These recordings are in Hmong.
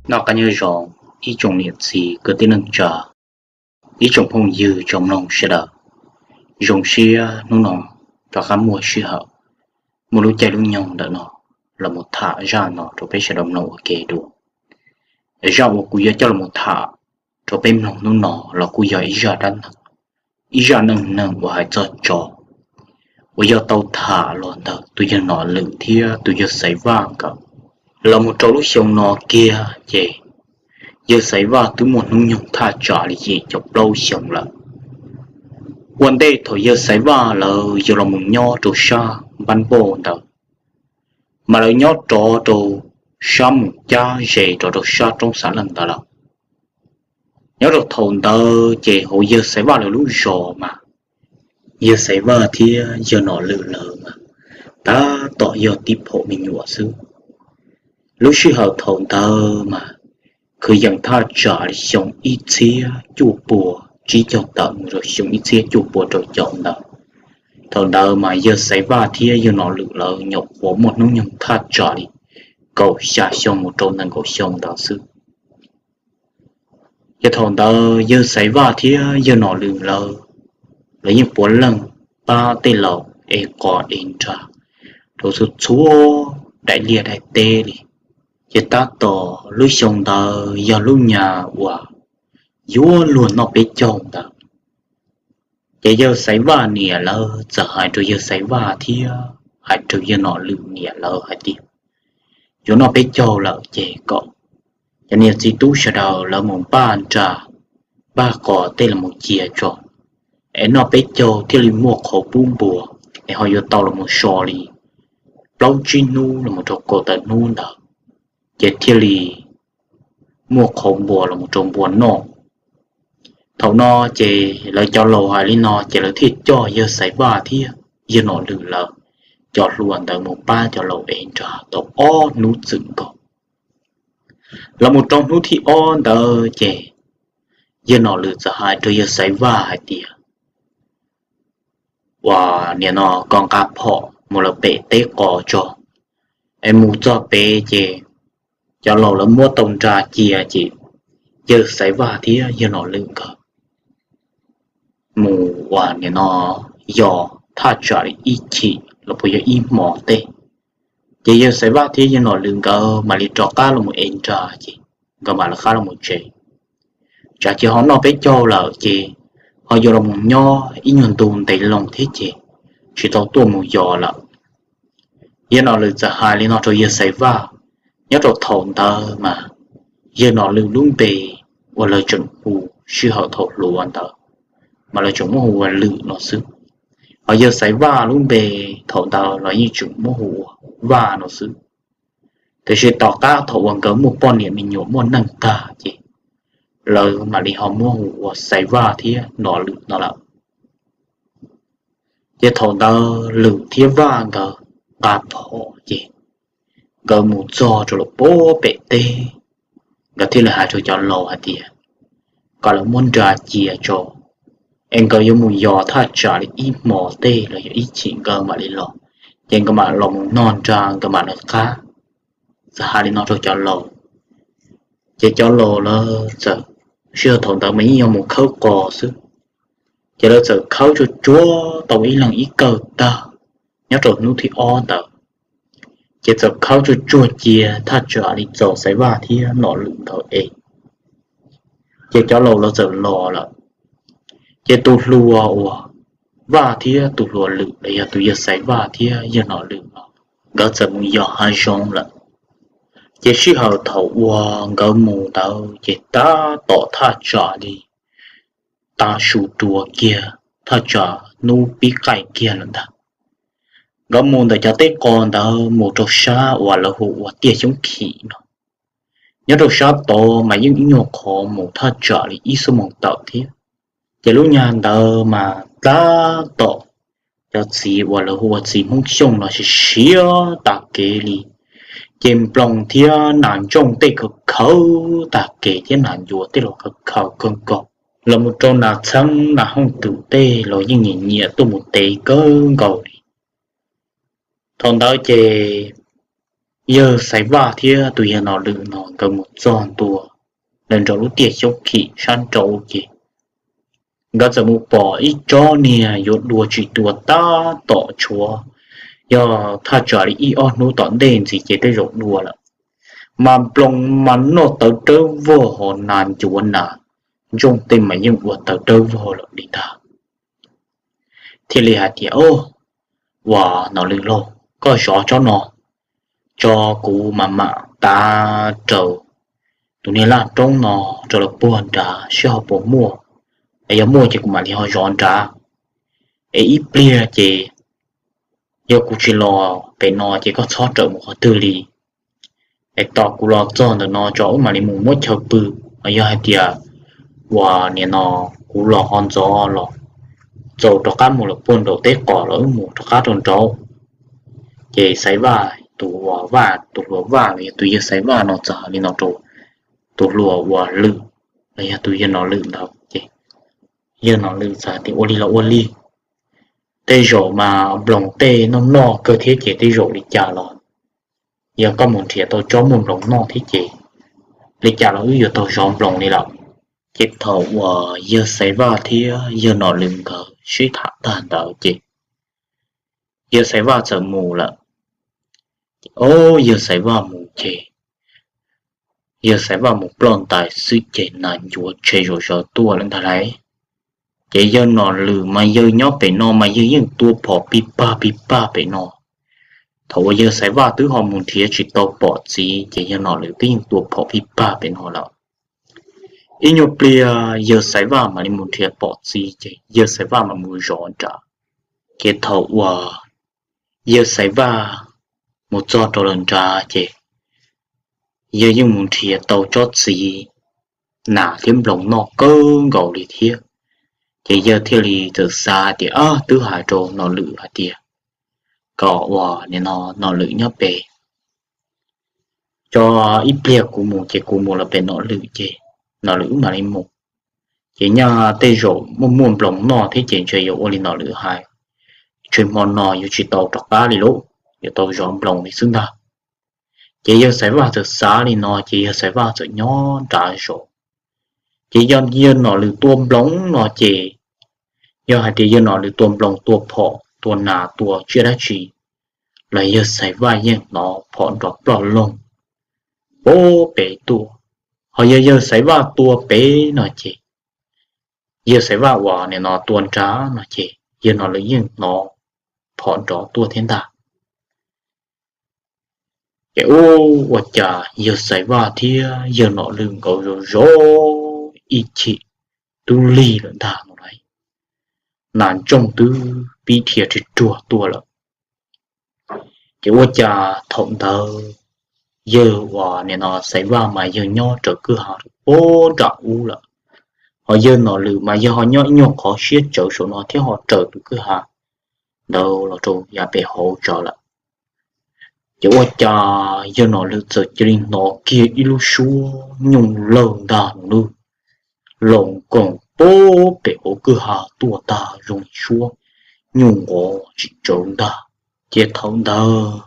Noj qab nyob zoo ib tsoom niam txiv kwv tij neej tsa, ib tsoom phooj ywg tsoom mloog sawv daws. Zoo siab hnub no rov qab muaj sij hawm muaj lub caij lub nyoog ntawm no los mus tham zaj no rau peb sawv daws mloog ua ke dua. Zaj uas kuv yuav coj los mus tham rau peb mloog hnub no los kuj yog ib zaj dab neeg, ib zaj neej neeg uas hais txog tsov uas yog tau tham los ntawm tus yawg Nom Lwm thiab tus yawg Xaiv Vaj nkawd. Los mus rau lub xyoo no kiag ces yawg Xaiv Vaj twb muaj hnub nyoog thaj tsam li yim caum plaub xyoo lawm. Ua ntej thaum yawg Xaiv Vaj lawv yuav los mus nyob rau sab npab npauj ntawd, mas lawv nyob rov rau sab mus cab ze rov rau sab roob Xav Leej ntawd lawm. Nyob rau thaum ntawd ces hauv yawg Xaiv Vaj lawv lub zos mas yawg Xaiv Vaj thiab yawg Nom Lwm lawv mas tab tom yog tib phaum me nyuam xwb. Lub sij hawm thaum ntawd mas kwv yees thaj tsam li xyoo ib txhiab cuaj pua tsib caug tawm mus rau xyoo ib txhiab cuaj pua rau caum ntawd. Thaum ntawd mas yawg Xaiv Vaj thiab yawg Nom Lwm lawv nyuam qhuav muaj hnub nyoog thaj tsam li kaum xya xyoo mus rau nees nkaum xyoo ntawd xwb. Ces thaum ntawd yawg Xaiv Vaj thiab yawg Nom Lwm lawv, lawv yeej puav leej pab tej laus ev qos ev nra rau txhua txhua daim liaj daim teb li. Ces tab tom lub xyoo ntawd yog lub nyuag uas yuav luag noj peb caug ntawd. Ces yawg Xaiv Vaj niam lawv txawm hais rau yawg Xaiv Vaj thiab hais rau yawg Nom Lwm niam lawv hais tias yuav noj peb caug lawm ces kom cov niam txiv tub sawv daws lawv mus npaj nra npaj qos tej los mus cia tso, es noj peb caug thiaj li muaj qhov pub npua, es ho yuav tau los mus so li plaub tsib hnub los mus rau kaum tawm hnub ntawd, ces thiaj li muaj qhov npua los mus rau npua noj. Thaum no ces lawv cov laus hais li no ces lawv thiaj coj yawg Xaiv Vaj thiab yawg Nom Lwm lawv cov hluas ntawd mus pab cov laus ev nra tau ob hnub txwm nkaus. Los mus rau hnub thib ob ntawd ces yawg Nom Lwm txawm hais rau yawg Xaiv Vaj hais tias, uas nim no koj nqa phom mus lawv pem teb qos tso, es mus txog pem ces cov laus lawv muab tau nra cia ces yawg Xaiv Vaj thiab yawg Nom Lwm nkawd mus uas nim no yos thaj tsam li ib chim los puas yog ib hmos tej, ces yawg Xaiv Vaj thiab yawg Nom Lwm nkawd mam li rov qab los mus ev nra ces nkawd mam li qab los mus tsev. Tsam ces ho noj peb caug lawm ces ho yuav los mus nyob ib nyuag ntu ntev loo thiab ces tsis tau tuaj mus yos lawm. Yawg Nom Lwm txawm hais li no rau yawg Xaiv Vaj. Nyob rau thaum ntawd mas yawg Nom Lwm lub npe uas lawv tseem hu sij hawm thaum hluas ntawd mas lawv tseem muab hu ua Lwm no xwb, hos yawg Xaiv Vaj lub npe thaum ntawd los yeej tseem muab hu ua Vaj no xwb. Tiam sis tom qab thaum uas nkawd muaj poj niam me nyuam muaj neej tag ces lawv mam li ho muab hu ua Xaiv Vaj thiab Nom Lwm no lawm. Ces thaum ntawd Lwm thiab Vaj nkawd nqa phom ces nkawd mus txog rau lawm pem teb, nkawd thiaj li hais rau cov laus hais tias kom lawv muab nra cia tso, es nkawd yuav mus yos thaj tsam li ib hmos tej los yog ib chim nkawd mam li los, ces nkawd mam los mus noj nra nkawd mam li qab. Txawm hais li no rau cov laus, ces cov laus lawv txawm, sij hawm thaum ntawd mas yeej yog mus khawb qos xwb, ces lawv txawm khawb tsuag tsuag tau ib leeg ib kawm tag nyob rau hnub thib ob ntawd, ces txawm khawb tsuag tsuag cia thaj tsam li txaus Xaiv Vaj thiab Nom Lwm nkawd ev. Ces cov laus lawv txawm los lawm, ces tus hluas uas Vaj thiab tus hluas Lwm los yog tus yawg Xaiv Vaj thiab yawg Nom Lwm no nkawd txawm mus yos hav zoov lawm. Ces sij hawm thaum uas nkawd mus ntawd ces tab tom thaj tsam li tav su dua kiag, thaj tsam hnub pib qaij kiag lawm ntag. Nkawd mus ntawm cov teb qos ntawd mus rau sab uas lawv hu ua Tiaj Xyoob Khim no. Nyob rau sab tod mas yeej ib nyuag qhov mus thaj tsam li ib xuab moos tawm thiab. Ces lub nyuag ntawd mas tab tom cov txiv uas lawv hu ua txiv Hmoob Xyooj no siav siav tag kev li. Ces nploos thiab nas ntsooj tej khaws khaws tag kev thiab nas ncuav tej los khaws khaws kawg nkaus, los mus rau nas txheeb nas hooj twm tej los yeej nyiam nyiam tuaj mus tev kawg nkaus li. Thaum ntawd ces Yawg Xaiv Vaj thiab tus yawg Nom Lwm no nkawd mus txog ntua lawm nraum lub tiaj xyoob khim sab nraud ces nkawd txawm mus pom ib tsob niag yuav dua tsis dua tab tom tshuav, yog thaj tsam li ib ob hnub tom ntej ntxiv ces tej zaum dua lawm. Mas nploos mas noj tawv rawv vog ho nas ncuav nas, ntsooj tej mas yeej ua tawv rawv vog lawm li ntag. Thiaj li hais tias, Ua, Nom Lwm lauj, koj zov tsob no tso, kuv mam mam tav raws tus niag laj roob no rau lawv puag nrad seb ho puas muaj, es yog muaj ces kuv mam li ho zov nrad. Es ib pliag ces yog kuv tsis los pem no ces koj txhob rawm mus qhov twg li, es tos kuv los txog ntawm no tso wb mam li mus muab chaw pw. Los yog hais tias uas nim no kuv los ho ntxov los txaus rov qab mus lawm puag nraum teb qos los wb mus rov qab rau nraud. Ces Xaiv Vaj tus uas Vaj, tus hluas Vaj los yog tus yawg Xaiv Vaj no txawm hais li no rau tus hluas uas Lwm los yog tus yawg Nom Lwm ntawd ces yawg Nom Lwm txawm tias, Ua li los ua li, tej zaum mas nploos tej noj noj kawg thiab ces tej zaum li cas los yog koj mus nrhiav tau tsob muaj nploos noj thiab ces li cas los wb yuav tau zov nploos li lawm. Ces thaum uas yawg Xaiv Vaj thiab yawg Nom Lwm nkawd sib tham tag ntawd ces yawg Xaiv Vaj txawm mus lawm. Ob, yawg Xaiv Vaj mus ces yawg Xaiv Vaj mus ploj ntais xwb ces nas ncuav tshe zom zaws tuaj lawm ntag lauj. Ces yawg Nom Lwm mas yawg nyob pem no mas yawg yeej tua phom pij pag pij pag pem no. Thaum uas yawg Xaiv Vaj twb ho mus nrhiav tsis tau pom txiv ces yawg Nom Lwm twb yeej tua phom pij pag pem no lawm. Ib nyuag pliag yawg Xaiv Vaj mam li mus nrhiav pom txiv ces yawg Xaiv Vaj mam mus zov nrad. Ces thaum uas yawg Xaiv Vaj mus txog rau lawm nrad ces yawg yeej mus nrhiav tau tsob txiv nas thiab nploos noj kawg nkaus li thiab. Ces yawg thiaj li txawm xav tias, Ab, twb hais rau Nom Lwm hais tias kom uas nim no Nom Lwm nyob pem, tso ib pliag kuv mus ces kuv mus los pem Nom Lwm ces Nom Lwm wb mam li mus. Ces nyaj tej zaum muaj muaj nploos noj thiab ces ntshe yuav ua li Nom Lwm hais, ntshe hmo no yuav tsis tau rov qab li lauj, yuav tau zov nploos li xwb ntag. Ces yawg Xaiv Vaj txawm xav li no ces yawg Xaiv Vaj txawm nyob nrad zov. Ces yog yawg Nom Lwm tua nploos no ces yog hais tias yawg Nom Lwm tua nploos tua phom tua nas tua tsiaj dab tsi los yawg Xaiv Vaj yeej hnov phom nrov ploj loog pem tuaj. Ho yog yawg Xaiv Vaj tua pem no ces yawg Xaiv Vaj uas nim no tua nrad no ces yawg Nom Lwm yeej hnov phom nrov tuaj thiab ntag. Ces ua cas yawg Xaiv Vaj thiab yawg Nom Lwm nkawd zov zov ib chim twb lig lawm ntag no lauj, nas ntsooj twb pib dhia ruag ruag tuaj lawm. Ces ua cas thaum ntawd yawg uas nim no Xaiv Vaj mas yawg nyob raws kwj ha puag nram ub lawm, ho yawg Nom Lwm mas yawg ho nyob ib nyuag qhov siab tsawv saum no thiab ho raws tus kwj ha ntawd los rau yav pem hauv tsawv lawm. Ces ua cas yawg Nom Lwm txawm cia li hnov kiag ib lub suab nyooj lawg ntag no lauj, los koom puag pem hauv kwj ha tuaj tag zoo li suab nyuj nqov tsis tsawv ntag. Ces thaum ntawd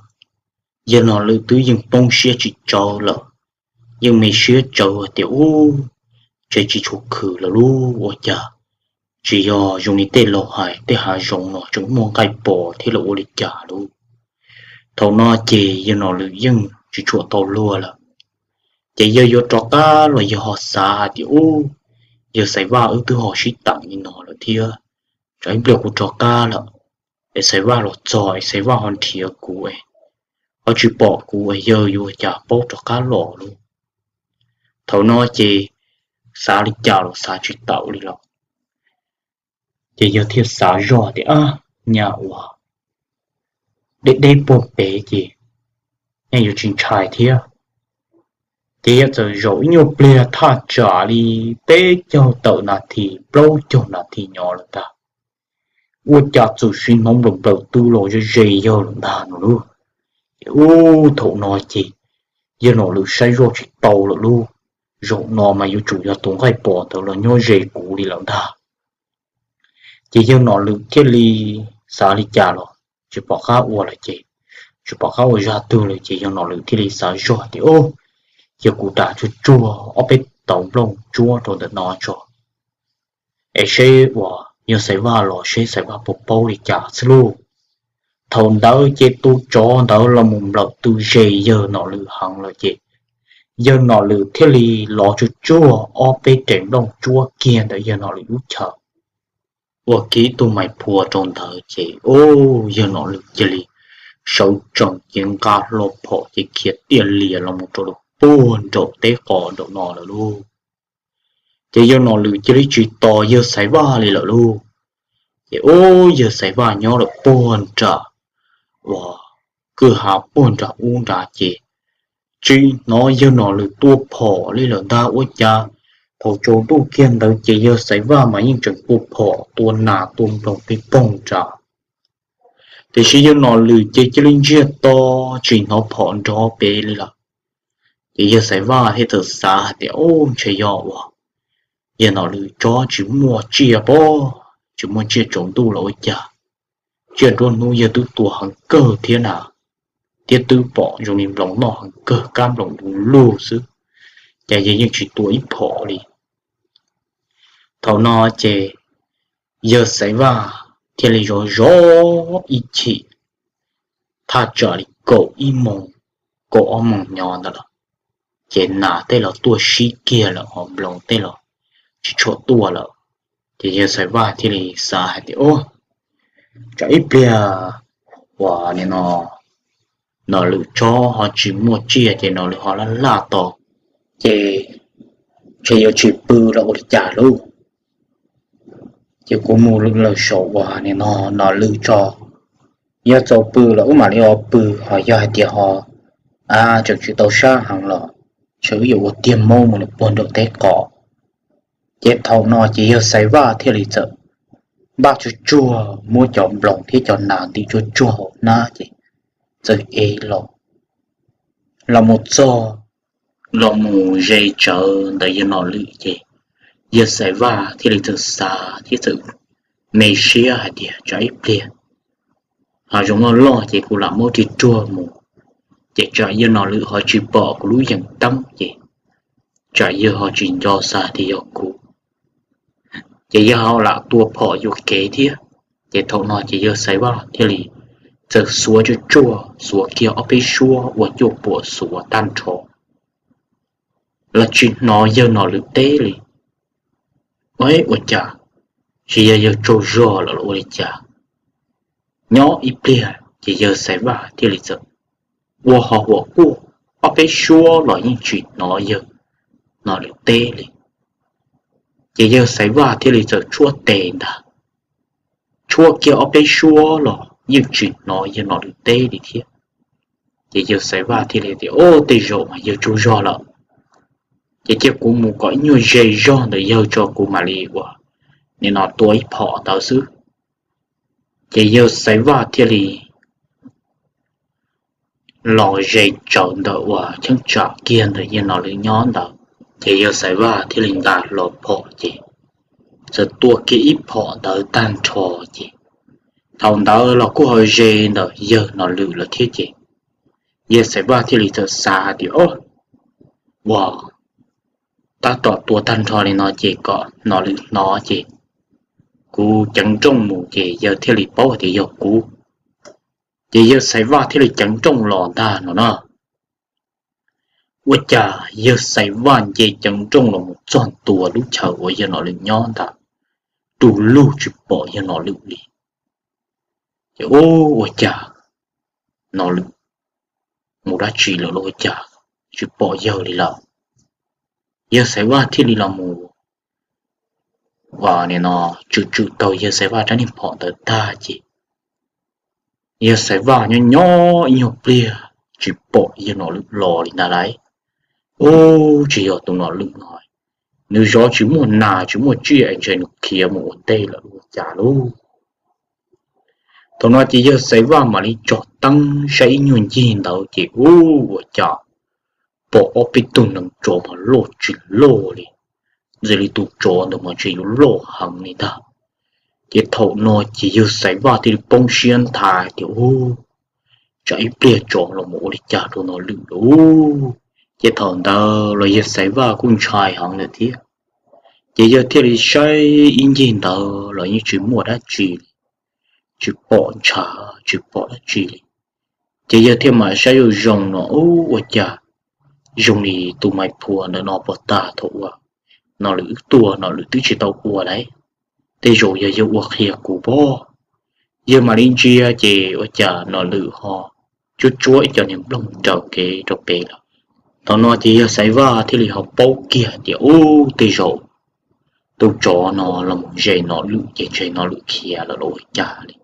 yawg Nom Lwm twb yeej poob siab tsis tsawv lawm, yeej me siab tsawv hais tias, Ub, ntshe tsis tshua khwm lawm lauj, ua cas tsis yog zoo li tej laus hais tej hav zoov no tseem muaj nqaij pos thiab los ua li cas lauj. Thaum no ces yawg Nom Lwm yeej tsis tshua tau luag lawm. Ces yawg yuav rov qab los yawg ho xav hais tias, Ub, yawg Xaiv Vaj wb twb ho sib teem li no lawm thiab, tsam ib pliag kuv rov qab lawm es Xaiv Vaj los txog es Xaiv Vaj ho nrhiav kuv es ho tsis pom kuv es yawg yuav ua cas paub rov qab los lauj. Thaum no ces xav li cas los xav tsis tau li lawm. Ces yawg thiaj xav zoj tias, Ab, nyaj uas deb deb puag pem ces nej yuav tsis ntshai thiab. Ces yawg txawm zaum ib nyuag pliag thaj tsam li peb caug tawm nas this plaub caug nas this nyob lawm ntag, ua cas txawm sim hnov nplaws nplaws tw los ze ze yawg lawm ntag no lauj. Ces ub, thaum no ces yawg Nom Lwm saib zoj tsis tau lawm lauj, zaum no mas yuav tsum yog tus nqaij pos ntawd los nyob ze kuv li lawm ntag. Ces yawg Nom Lwm thiaj li xav li cas los tsis pom qab ua lawm ces tsis pom qab ua zaj twg li ces yawg Nom Lwm thiaj li xav zog tias, Ub, cia kuv ras tsuag tsuag ob peb tauv nplooj tsuab rau ntawm no tso, es seb uas yawg Xaiv Vaj los seb Xaiv Vaj puas paub li cas xwb lauj. Thaum ntawd ces tus tsov ntawd los mus nplawm tus zes yawg Nom Lwm heev lawm ces yawg Nom Lwm thiaj li lov tsuag tsuag ob peb rev nplooj tsuab kiag ntawm yawg Nom Lwm lub chaw, ua kiag tus mais phua rau ntawd ces, ub, yawg Nom Lwm cia li sawv tsees ces nqa hlo phom ces khiav tiaj lias los mus rau puag nraum teb qos nraum no lawm lauj. Ces yawg Nom Lwm cia li tsis tos yawg Xaiv Vaj li lawm lauj. Ces ub, yawg Xaiv Vaj nyob lawm puag nram uas kwj ha puag nram ub nrad ces tsis hnov yawg Nom Lwm tua phom li lawm ntag. Ua cas thaum tsaus ntuj kiag ntawd ces yawg Xaiv Vaj mas yeej tseem tua phom tua nas tua nploos pig poog nrad, tiam sis yawg Nom Lwm ces cia li ntsiag to tsis hnov phom nrov pem li lawm. Ces yawg Xaiv Vaj thiaj txawm xav hais tias, Ub, ntshe yog uas yawg Nom Lwm tsob tsis muaj tsiaj pob, tsis muaj tsiaj tsaus ntuj los ua cas, tsiaj nruab hnub yawg twb tua heev kawg thiab na, thiab twb pom zoo li nploos noj heev kawg, kab nploos du lug xwb, cas yawg yeej tsis tua ib phom li. Thaum no ces yawg Xaiv Vaj thiaj li zov zov ib chim, thaj tsam li kaum ib moos, kaum ob moos nyob ntawd lawm, ces nas tej los tuaj sib kiag lawm ho nploos tej los tsis tshua tuaj lawm. Ces yawg Xaiv Vaj thiaj li xav hais tias, Ub, tsam ib pliag uas nim no Nom Lwm tsob ho tsis muaj tsiaj ces Nom Lwm ho laj laj tos, ces ntshe yuav tsis pw los ua li cas lauj. Ces kuv mus lwm lawm saum uas nim no Nom Lwm tso, yog txaus pw los wb mam li ho pw, ho yog hais tias ho tseem tsis tau sab heev los ntshe wb yuav ua tiag mog mus lawm puag nraum teb qos. Ces thaum no ces yawg Xaiv Vaj thiaj li txawm npaj tsuag tsuag muab cov nploos thiab cov nas ntim tsuag tsuag hauv hnab ces txawm ev los, los mus txog, los mus ze tsawv ntawm yawg Nom Lwm ces yawg Xaiv Vaj thiaj li txawm xav thiab txawm me siab hais tias, Tsam ib pliag hav zoov loj loj ces kuv lam muab ris ruag mus, ces tsam yawg Nom Lwm ho tsis pom kuv lub yees teeb ces tsam yawg ho tsis nco xav tias yog kuv, ces yawg ho lam tua phom yuam kev thiab. Ces thaum no ces yawg Xaiv Vaj thiaj li txawm xuav tsuag tsuag, xuav kiag ob peb suab ua cuaj puam xuav tag nrho los tsis hnov yawg Nom Lwm teb li. Ua cas, tsis yog yawg tsaug zog lawm los ua li cas? Nyob ib pliag ces yawg Xaiv Vaj thiaj li txawm ua ho huam kuaj ob peb suab los yeej tsis hnov yawg Nom Lwm teb li. Ces yawg Xaiv Vaj thiaj li txawm tshuab tes ntag, tshuab kiag ob peb suab los yeej tsis hnov yawg Nom Lwm teb li thiab. Ces yawg Xaiv Vaj thiaj li tias, Ub, tej zaum mas yawg tsaug zog lawm, ces cia kuv mus kom ib nyuag ze zog ntawm yawg tso kuv mam li ua, nim no tua ib phom ntawd xwb. Ces yawg Xaiv Vaj thiaj li los ze tsawv ntawm uas cheeb tsam kiag ntawm yawg Nom Lwm nyob ntawd, ces yawg Xaiv Vaj thiaj li nqa hlo phom ces txawm tua kiag ib phom ntawd tag nrho ces thaum ntawd los kuj ho ze ntawm yawg Nom Lwm lawm thiab ces yawg Xaiv Vaj thiaj li txawm xav hais tias, Ob, ua tab tom tua tag nrho li no ces kom Nom Lwm hnov ces kuv ceev nrooj mus ces yawg thiaj li paub hais tias yog kuv. Ces yawg Xaiv Vaj thiaj li ceev nrooj los ntag no na. Ua cas yawg Xaiv Vaj nce ceev nrooj los mus txog ntua lub chaw uas yawg Nom Lwm nyob ntag, du lug tsis pom yawg Nom Lwm li. Ces ub, ua cas Nom Lwm mus dab tsi lawm los ua cas tsis pom yawg li lawm? Yawg Xaiv Vaj thiaj li los mus ua nim no tswm tswm taug yawg Xaiv Vaj rab niag phom ntawd tag ces yawg Xaiv Vaj nyob nyob ib nyuag pliag tsis pom yawg Nom Lwm los li ntag lauj. Ub, tsis yog tus Nom Lwm no, nws zov tsis muaj nas tsis muaj tsiaj es ntshe nws khiav mus ua ntej lawm ua cas lauj. Thaum no ces yawg Xaiv Vaj mam li tsom teeb saib ib nyuag ncig ntawd ces ub, ua cas pom ob peb tug neev tsov mas loj tsis loj li, ntshe li tus tsov ntawd mas ntshe yuav loj heev li ntag. Ces thaum no ces yawg Xaiv Vaj thiaj li poob siab nthav tias, Ub, tsam ib pliag tsov los mus ua li cas rau Nom Lwm lauj. Ces thaum ntawd los yawg Xaiv Vaj kuj ntshai heev lawm thiab. Ces yawg thiaj li saib ib ncig ntawd los yeej tsis muaj dab tsi li, tsis pom ntshav tsis pom dab tsi li. Ces yawg thiaj mam saib zoo zoo no, ub, ua cas zoo li tus Maiv Phua ntawm no pog tag thaum uas Nom Lwm wb tuaj Nom Lwm twb tsis tau ua lauj. Tej zaum yog yawg ua qhia kuv pob. Yawg mam li ntsia ces ua cas Nom Lwm ho tsuab tsuab ib co niag nplooj nraws kev rau pem lawm. Thaum no ces yawg Xaiv Vaj thiaj li ho paub kiag tias, ub, tej zaum tus tsov no los mus ze Nom Lwm ces ntshe Nom Lwm khiav lawm los ua cas li.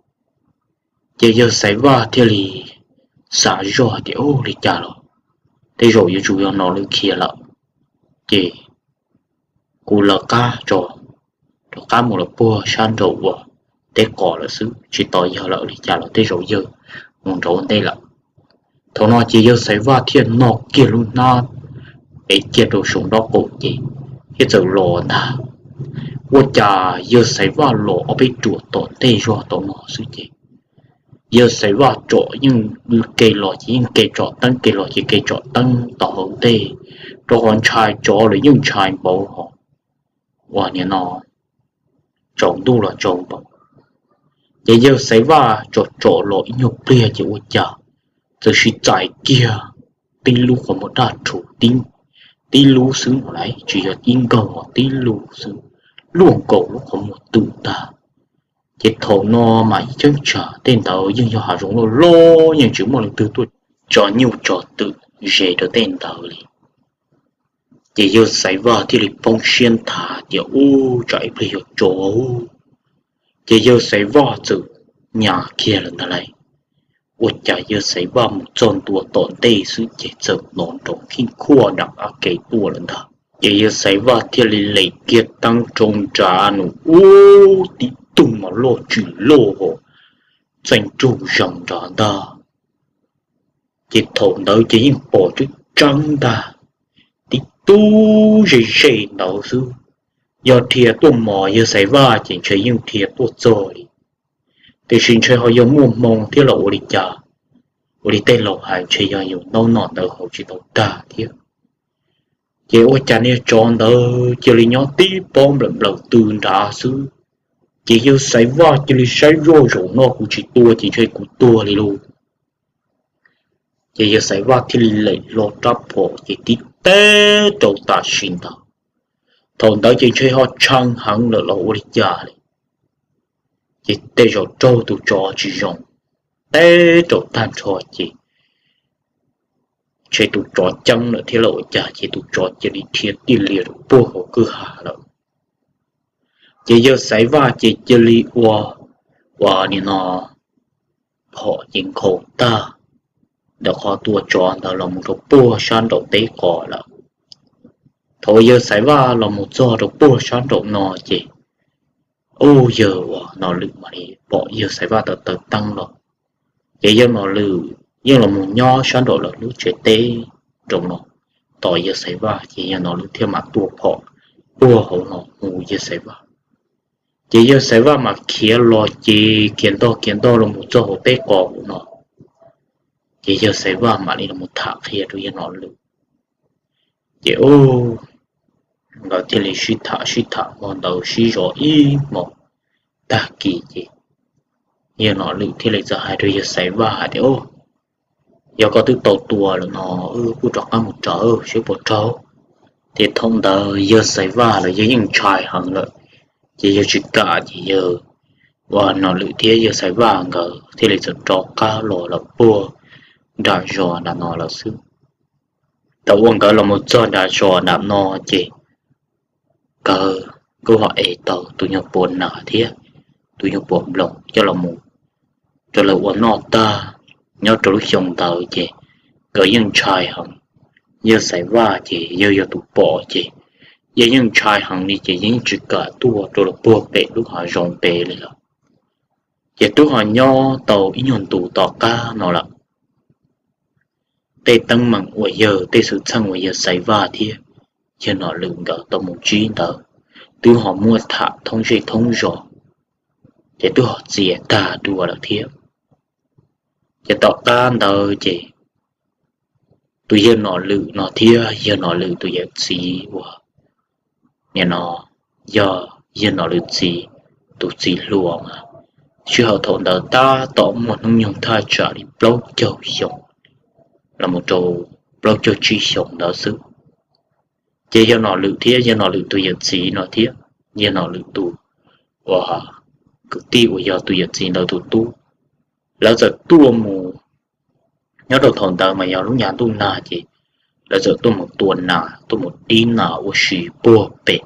Ces yawg Xaiv Vaj thiaj li xav zoj tias, ub, li cas los tej zaum yuav tsum yog Nom Lwm khiav lawm. Ces kuv lawv qab tso, rov qab mus lawm puag sab nraum uas teb qos lawm xwb, tsis tos yawg lawm, li cas los tej zaum yawg mus nraud ua ntej lawm. Thaum no ces yawg Xaiv Vaj thiaj no kiag lub hnab ev kiag rau saum nraub qaum ces thiaj txawm los ntag. Ua cas yawg Xaiv Vaj los ob peb ruam tom ntej zog tau no xwb ces yawg Xaiv Vaj tsom yeej ke los ces yeej ke tsom teeb, ke los ces ke tsom teeb tom hauv ntej, rau qhov ntshai tsov los yeej ntshai npaum hos uas nim no tsaus ntuj los tsaus npaum. Ces yawg Xaiv Vaj tsom tsom los ib nyuag pliag ces ua cas txawm sib txais kiag tib lub qhov muag daj rhuv, tib lub xwb no lauj, tsis yog ib nkawg os, tib lub xwb, luaj nkaus lub qhov muag twm tag. Ces thaum no mas ib cheeb tsam tej ntawd yeej yog hav zoov loj loj, yeej tsis muaj leej twg tuaj tso nyuj tso twm ze rau tej ntawd li. Ces yawg Xaiv Vaj thiaj li poob siab nthav tias, ub, tsam ib pliag yuav tsov. Ces yawg Xaiv Vaj txawm nyas kiag lawm ntag lauj. Ua cas yawg Xaiv Vaj mus txog ntua tom ntej xwb ces txawm hnov nrov khib khuaj nram qab ke tuaj lawm ntag. Ces yawg Xaiv Vaj thiaj li lem kiag teeb rau nrad nws, ub, tib tug mas loj tsis loj, txeev nrug zees nrad ntag. Ces thaum ntawd ces yeej pom tseeb tseeb ntag, tib tug ze ze ntawd xwb. Yog dhia tuaj mos yawg Xaiv Vaj ces ntshe yeej dhia tuaj txog li, tiam sis ntshe ho yog muaj hmoo thiab los ua li cas, ua li tej laus hais ntshe yog yus ntaub nom ntawv haus tsis tau tag thiab. Ces ua cas niag tsov ntawd cia li nyob tib pob nplawm nplawm tw nrad xwb. Ces yawg Xaiv Vaj cia li saib zoj, zaum no kuv tsis tua ces ntshe kuv tuag li lauj. Ces yawg Xaiv Vaj thiaj li lem hlo rab phom ces tib teg rau tam sim ntawd. Thaum ntawd ces ntshe ho tshee heev lawm los ua li cas li, ces tej zaum raug tus tsov tsis zoo, teb rau tag nrho ces ntshe tus tsov ceeb lawm thiab los ua cas ces tus tsov cia li dhia tij lias rau puag hauv kwj ha lawm. Ces yawg Xaiv Vaj ces cia li ua, ua nim no phom ces nkhaus tag ntawm qhov tua tsov ntawd los mus rau puag sab nraum teb qos lawm. Thaum uas yawg Xaiv Vaj los mus txog rau puag sab nraum no ces, ub, yawg uas Nom Lwm mam li pom yawg Xaiv Vaj taw taw teeb los. Ces yawg Nom Lwm yeej los mus nyob sab nraum lawv lub tsev teb nraum no tos yawg Xaiv Vaj, ces yawg Nom Lwm thiaj mam tua phom puag hauv no hu yawg Xaiv Vaj. Ces yawg Xaiv Vaj mam khiav los ces khiav ntog khiav ntog los mus txog hauv teb qos hauv no. Ces yawg Xaiv Vaj mam li los mus tham qhia rau yawg Nom Lwm. Ces ub, nkawd thiaj li sib tham sib tham hmo ntawd sib zov ib hmos. Tag kis ces yawg Nom Lwm thiaj li txawm hais rau yawg Xaiv Vaj hais tias, Yog koj twb tau tua lawm no, wb kuj rov qab mus raws seb puas raug. Ces thaum ntawd yawg Xaiv Vaj los yawg yeej ntshai heev lawm, ces yawg tsis kam ces yawg uas Nom Lwm thiab yawg Xaiv Vaj nkawd thiaj li txawm rov qab los lawm puag nram zos nram no lawm xwb. Thaum uas nkawd los mus txog nram zos nram no ces nkawd kuj ho ev tau tus nyuag puav nas thiab tus nyuag puav nploos coj los mus rau lawv ua noj tag. Nyob rau lub xyoo ntawd ces nkawd yeej ntshai heev. Yawg Xaiv Vaj ces yawg yog tus pom ces yawg yeej ntshai heev li ces yawg yeej tsis kam tuaj rau lawv puag pem lub hav zoov pem li lawm. Ces twb ho nyob tau ib nyuag ntus tom qab no lawm, tej teeb meem uas yawg, tej xwm txheej uas yawg Xaiv Vaj thiab yawg Nom Lwm nkawd tau mus ntsib ntawd twb ho muab tham thoob zej thoob zos, ces twb ho txias tag dua lawm thiab. Ces tom qab ntawd ces tus yawg Nom Lwm no thiab yawg Nom Lwm tus yawm txiv uas nim no yog yawg Nom Lwm txiv tus txiv hluas mas sij hawm thaum ntawd tab tom muaj hnub nyoog thaj tsam li plaub caug xyoo los mus rau plaub caug tsib xyoo ntawd xwb. Ces yawg Nom Lwm thiab yawg Nom Lwm tus yawm txiv no thiab yawg Nom Lwm tus uas kwv tij uas yog tus yawm txiv ntawd tus tub, lawv txawm tuaj mus, nyob rau thaum ntawd mas yog lub nyam ntuj nag ces lawv txawm tuaj mus tua nas, tuaj mus dib nas ua si puag pem,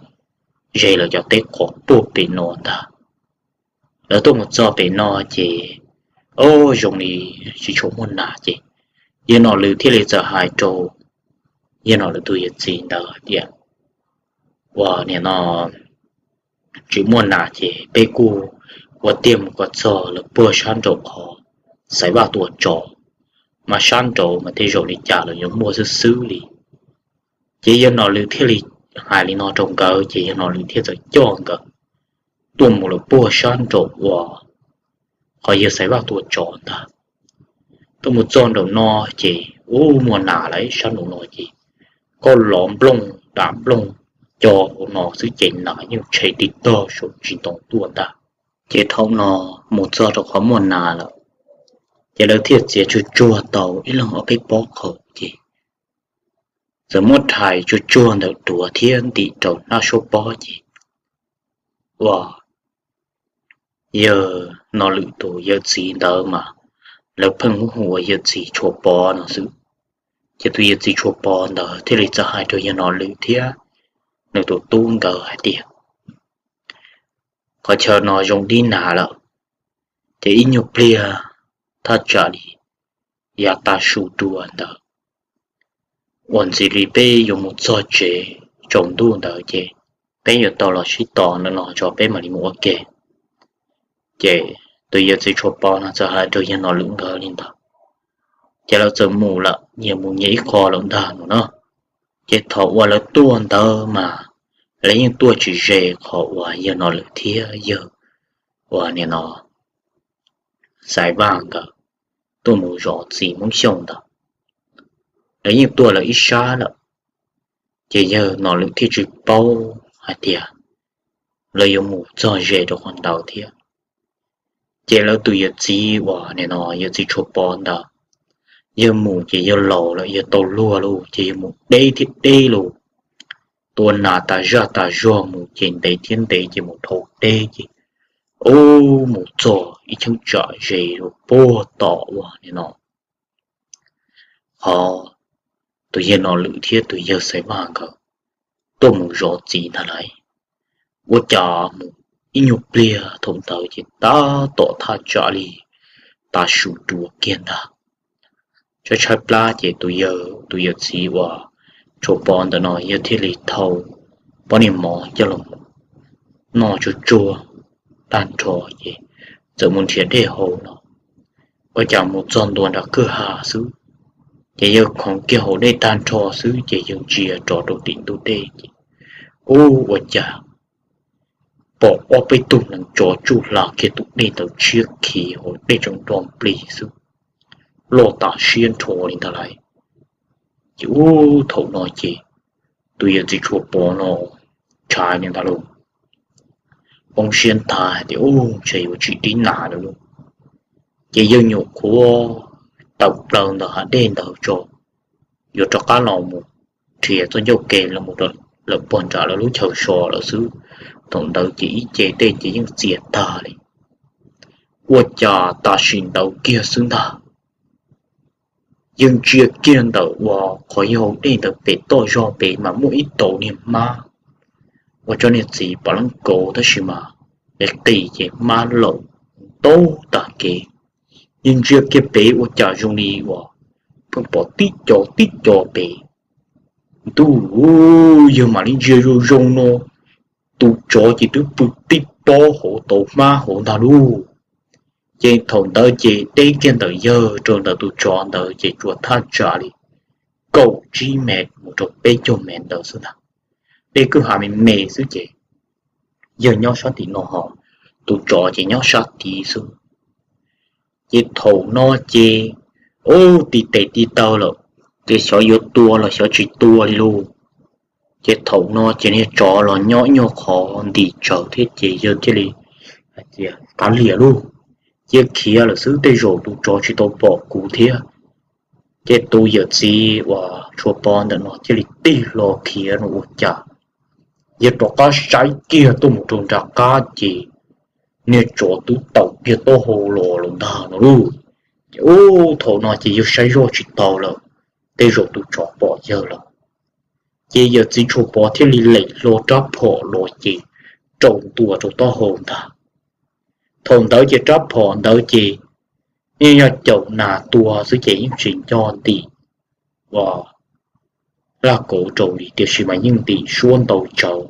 ze lawv cov teb qhov puag pem no ntag. Lawv tuaj mus txog pem no ces, o, zoo li tsis tshua muaj nas ces yawg Nom Lwm thiaj li txawm hais rau yawg Nom Lwm tus yawm txiv ntawd hais tias, uas nim no tsis muaj nas ces peb kuj ua tiag mus kom txog lawv puag sab nraum qhov Xaiv Vaj tua tsov, mas sab nraud mas tej zaum li cas los yuav muaj xwb xwb li. Ces yawg Nom Lwm thiaj li hais li no rau nkawd ces yawg Nom Lwm thiaj txawm coj nkawd tuaj mus lawm puag sab nraum uas qhov yawg Xaiv Vaj tua tsov ntag. Tuaj mus txog nraum no ces ub, muaj nas lawm sab nraum no ces koj lov nplooj dam nplooj co hauv no xwb ces nas yeej tshe tig tog saum tsis ntoo tuaj ntag. Ces thaum no mus txog rau qhov muaj nas lawm, ces lawv thiaj txiav tsuag tsuag tau ib leeg ob peb pob qhaus ces txawm muab rhais tsuag tsuag ntawm duav thiab ntim rau hnab suab pob ces ua yawg Nom Lwm tus yawm txiv ntawd mas lawv pheej hu ua yawm txiv Tshuas Pov no xwb. Ces tus yawm txiv Tshuas Pov ntawd thiaj li txawm hais rau yawg Nom Lwm thiab nws tus tub nkawd hais tias, qhov chaw no zoo dib nas lawm, ces ib nyuag pliag thaj tsam li yav tav su dua ntawd, uas ntxiv li peb yuav mus txog tsev tsaus ntuj ntawd ces peb yuav tau los sib tos no tso peb mam li mus ua ke. Ces tus yawm txiv Tshuas Pov no txawm hais rau yawg Nom Lwm nkawd li ntawd, ces lawv txawm mus lawm, nyias mus nyias ib qho lawm ntag no na. Ces thaum uas lawv tuaj ntawd mas lawv yeej tuaj tsis ze qhov uas yawg Nom Lwm thiab yawg uas nim no Xaiv Vaj nkawd tuaj mus zov txiv Hmoob Xyooj ntawd, lawv yeej tuaj lawv ib sab lawm. Ces yawg Nom Lwm thiaj tsis paub hais tias lawv yuav mus txog ze rau qhov ntawd thiab. Ces lawv tus yawm txiv uas nim no yawm txiv Tshuas Pov ntawd, yawg mus ces yawg laus lawm, yawg tau luag lawm ces yawg mus deb thiab deb lawm, tua nas tas zaj tas zog mus ces ntev thiab ntev ces mus dhau deb ces ub, mus txog ib cheeb tsam ze rau puag tom uas nim no qhov tus yawg Nom Lwm thiab tus yawg Xaiv Vaj nkawd tuaj mus zov txiv ntag lauj. Ua cas mus ib nyuag pliag thaum ntawd ces tab tom thaj tsam li tav su dua kiag ntag. Tshaib tshaib plab ces tus yawg, tus yawm txiv uas Tshuas Pov ntawm no yawg thiaj li thau poj niam mov coj los noj tsuag tsuag tag nrho ces txawm mus nrhiav dej haus no. Ua cas mus txog ntua nram kwj ha xwb, ces yawg khoov kiag haus dej tag nrho xwb ces yawg ntsia rov rau tim ntug dej ces ub, ua cas pom ob peb tug neev tsov tsuj hla kiag tus dej ntawd tshiab khiv hauv dej tseem nro nplig xwb, loj tas siab nrho li ntag lauj. Ces ub, thaum no ces tus yawm txiv Tshuas Pov no ntshai li ntag lauj, poob siab ntag hais tias ub, ntshe yuav tsis dib nas lawm lauj. Ces yawg nyuam qhuav tawm plaws ntawm hav dej ntawd tso, yuav rov qab los mus nrhiav txoj ncauj ke los mus lawm puag nram lawv lub chaw so lawm xwb. Thaum ntawd ces ib ce dej ces yeej txias tag li. Ua cas tam sim ntawd kiag xwb ntag, yawg ntsia kiag ntawm uas qhov yog dej ntawd pem toj zog pem mas muaj ib tauv niag hmab uas tso niag txiv pam leeb kauv tab sis mas qis qis ces hmab laum ntau tag kev. Yawg ntsia kiag pem ua cas zoo li uas pheej pom tib co tib co pem. Ntuj, yawg mam li ntsia zoo zoo no, tus tsov ces twb pw tib pob hauv tauv hmab hauv ntag lauj. Ces thaum ntawd ces deb kiag ntawm yawg rau ntawm tus tsov ntawd ces tsuas thaj tsam li kaum tsib mev mus rau peb caug mev ntawd xwb ntag. Dej kwj ha me me xwb ces yawg nyob sab tim no ho tus tsov ces nyob sab tid xwb. Ces thaum no ces ub, tiv tes tiv taw lawm, ces xyov yuav tua los xyov tsis tua li lauj. Ces thaum no ces niag tsov los nyob ib nyuag qhov ntim tsawv thiab ces yawg thiaj li hais tias, Kav liam lauj, cia khiav lawm xwb, tej zaum tus tsov tsis tau pom kuv thiab. Ces tus yawm txiv uas Tshuas Pov ntawm no thiaj li tig hlo khiav no ua cas, yawg rov qab saib kiag tuaj mus rau nram qab ces niag tsov twb tawm kiag taub hau los lawm ntag no lauj. Ces ub, thaum no ces yawg saib zoj tsis tau lawm, tej zaum tus tsov pom yawg lawm. Ces yawm txiv Tshuas Pov thiaj li lem hlo rab phom los ces rau ntua rau taub hau ntag. Thaum ntawd ces rab phom ntawd ces yeej yog caum nas tua xwb ces yeej tsis nco ntim ua laj kauv rau li, tiam sis mas yeej ntim suab ntau tsawv.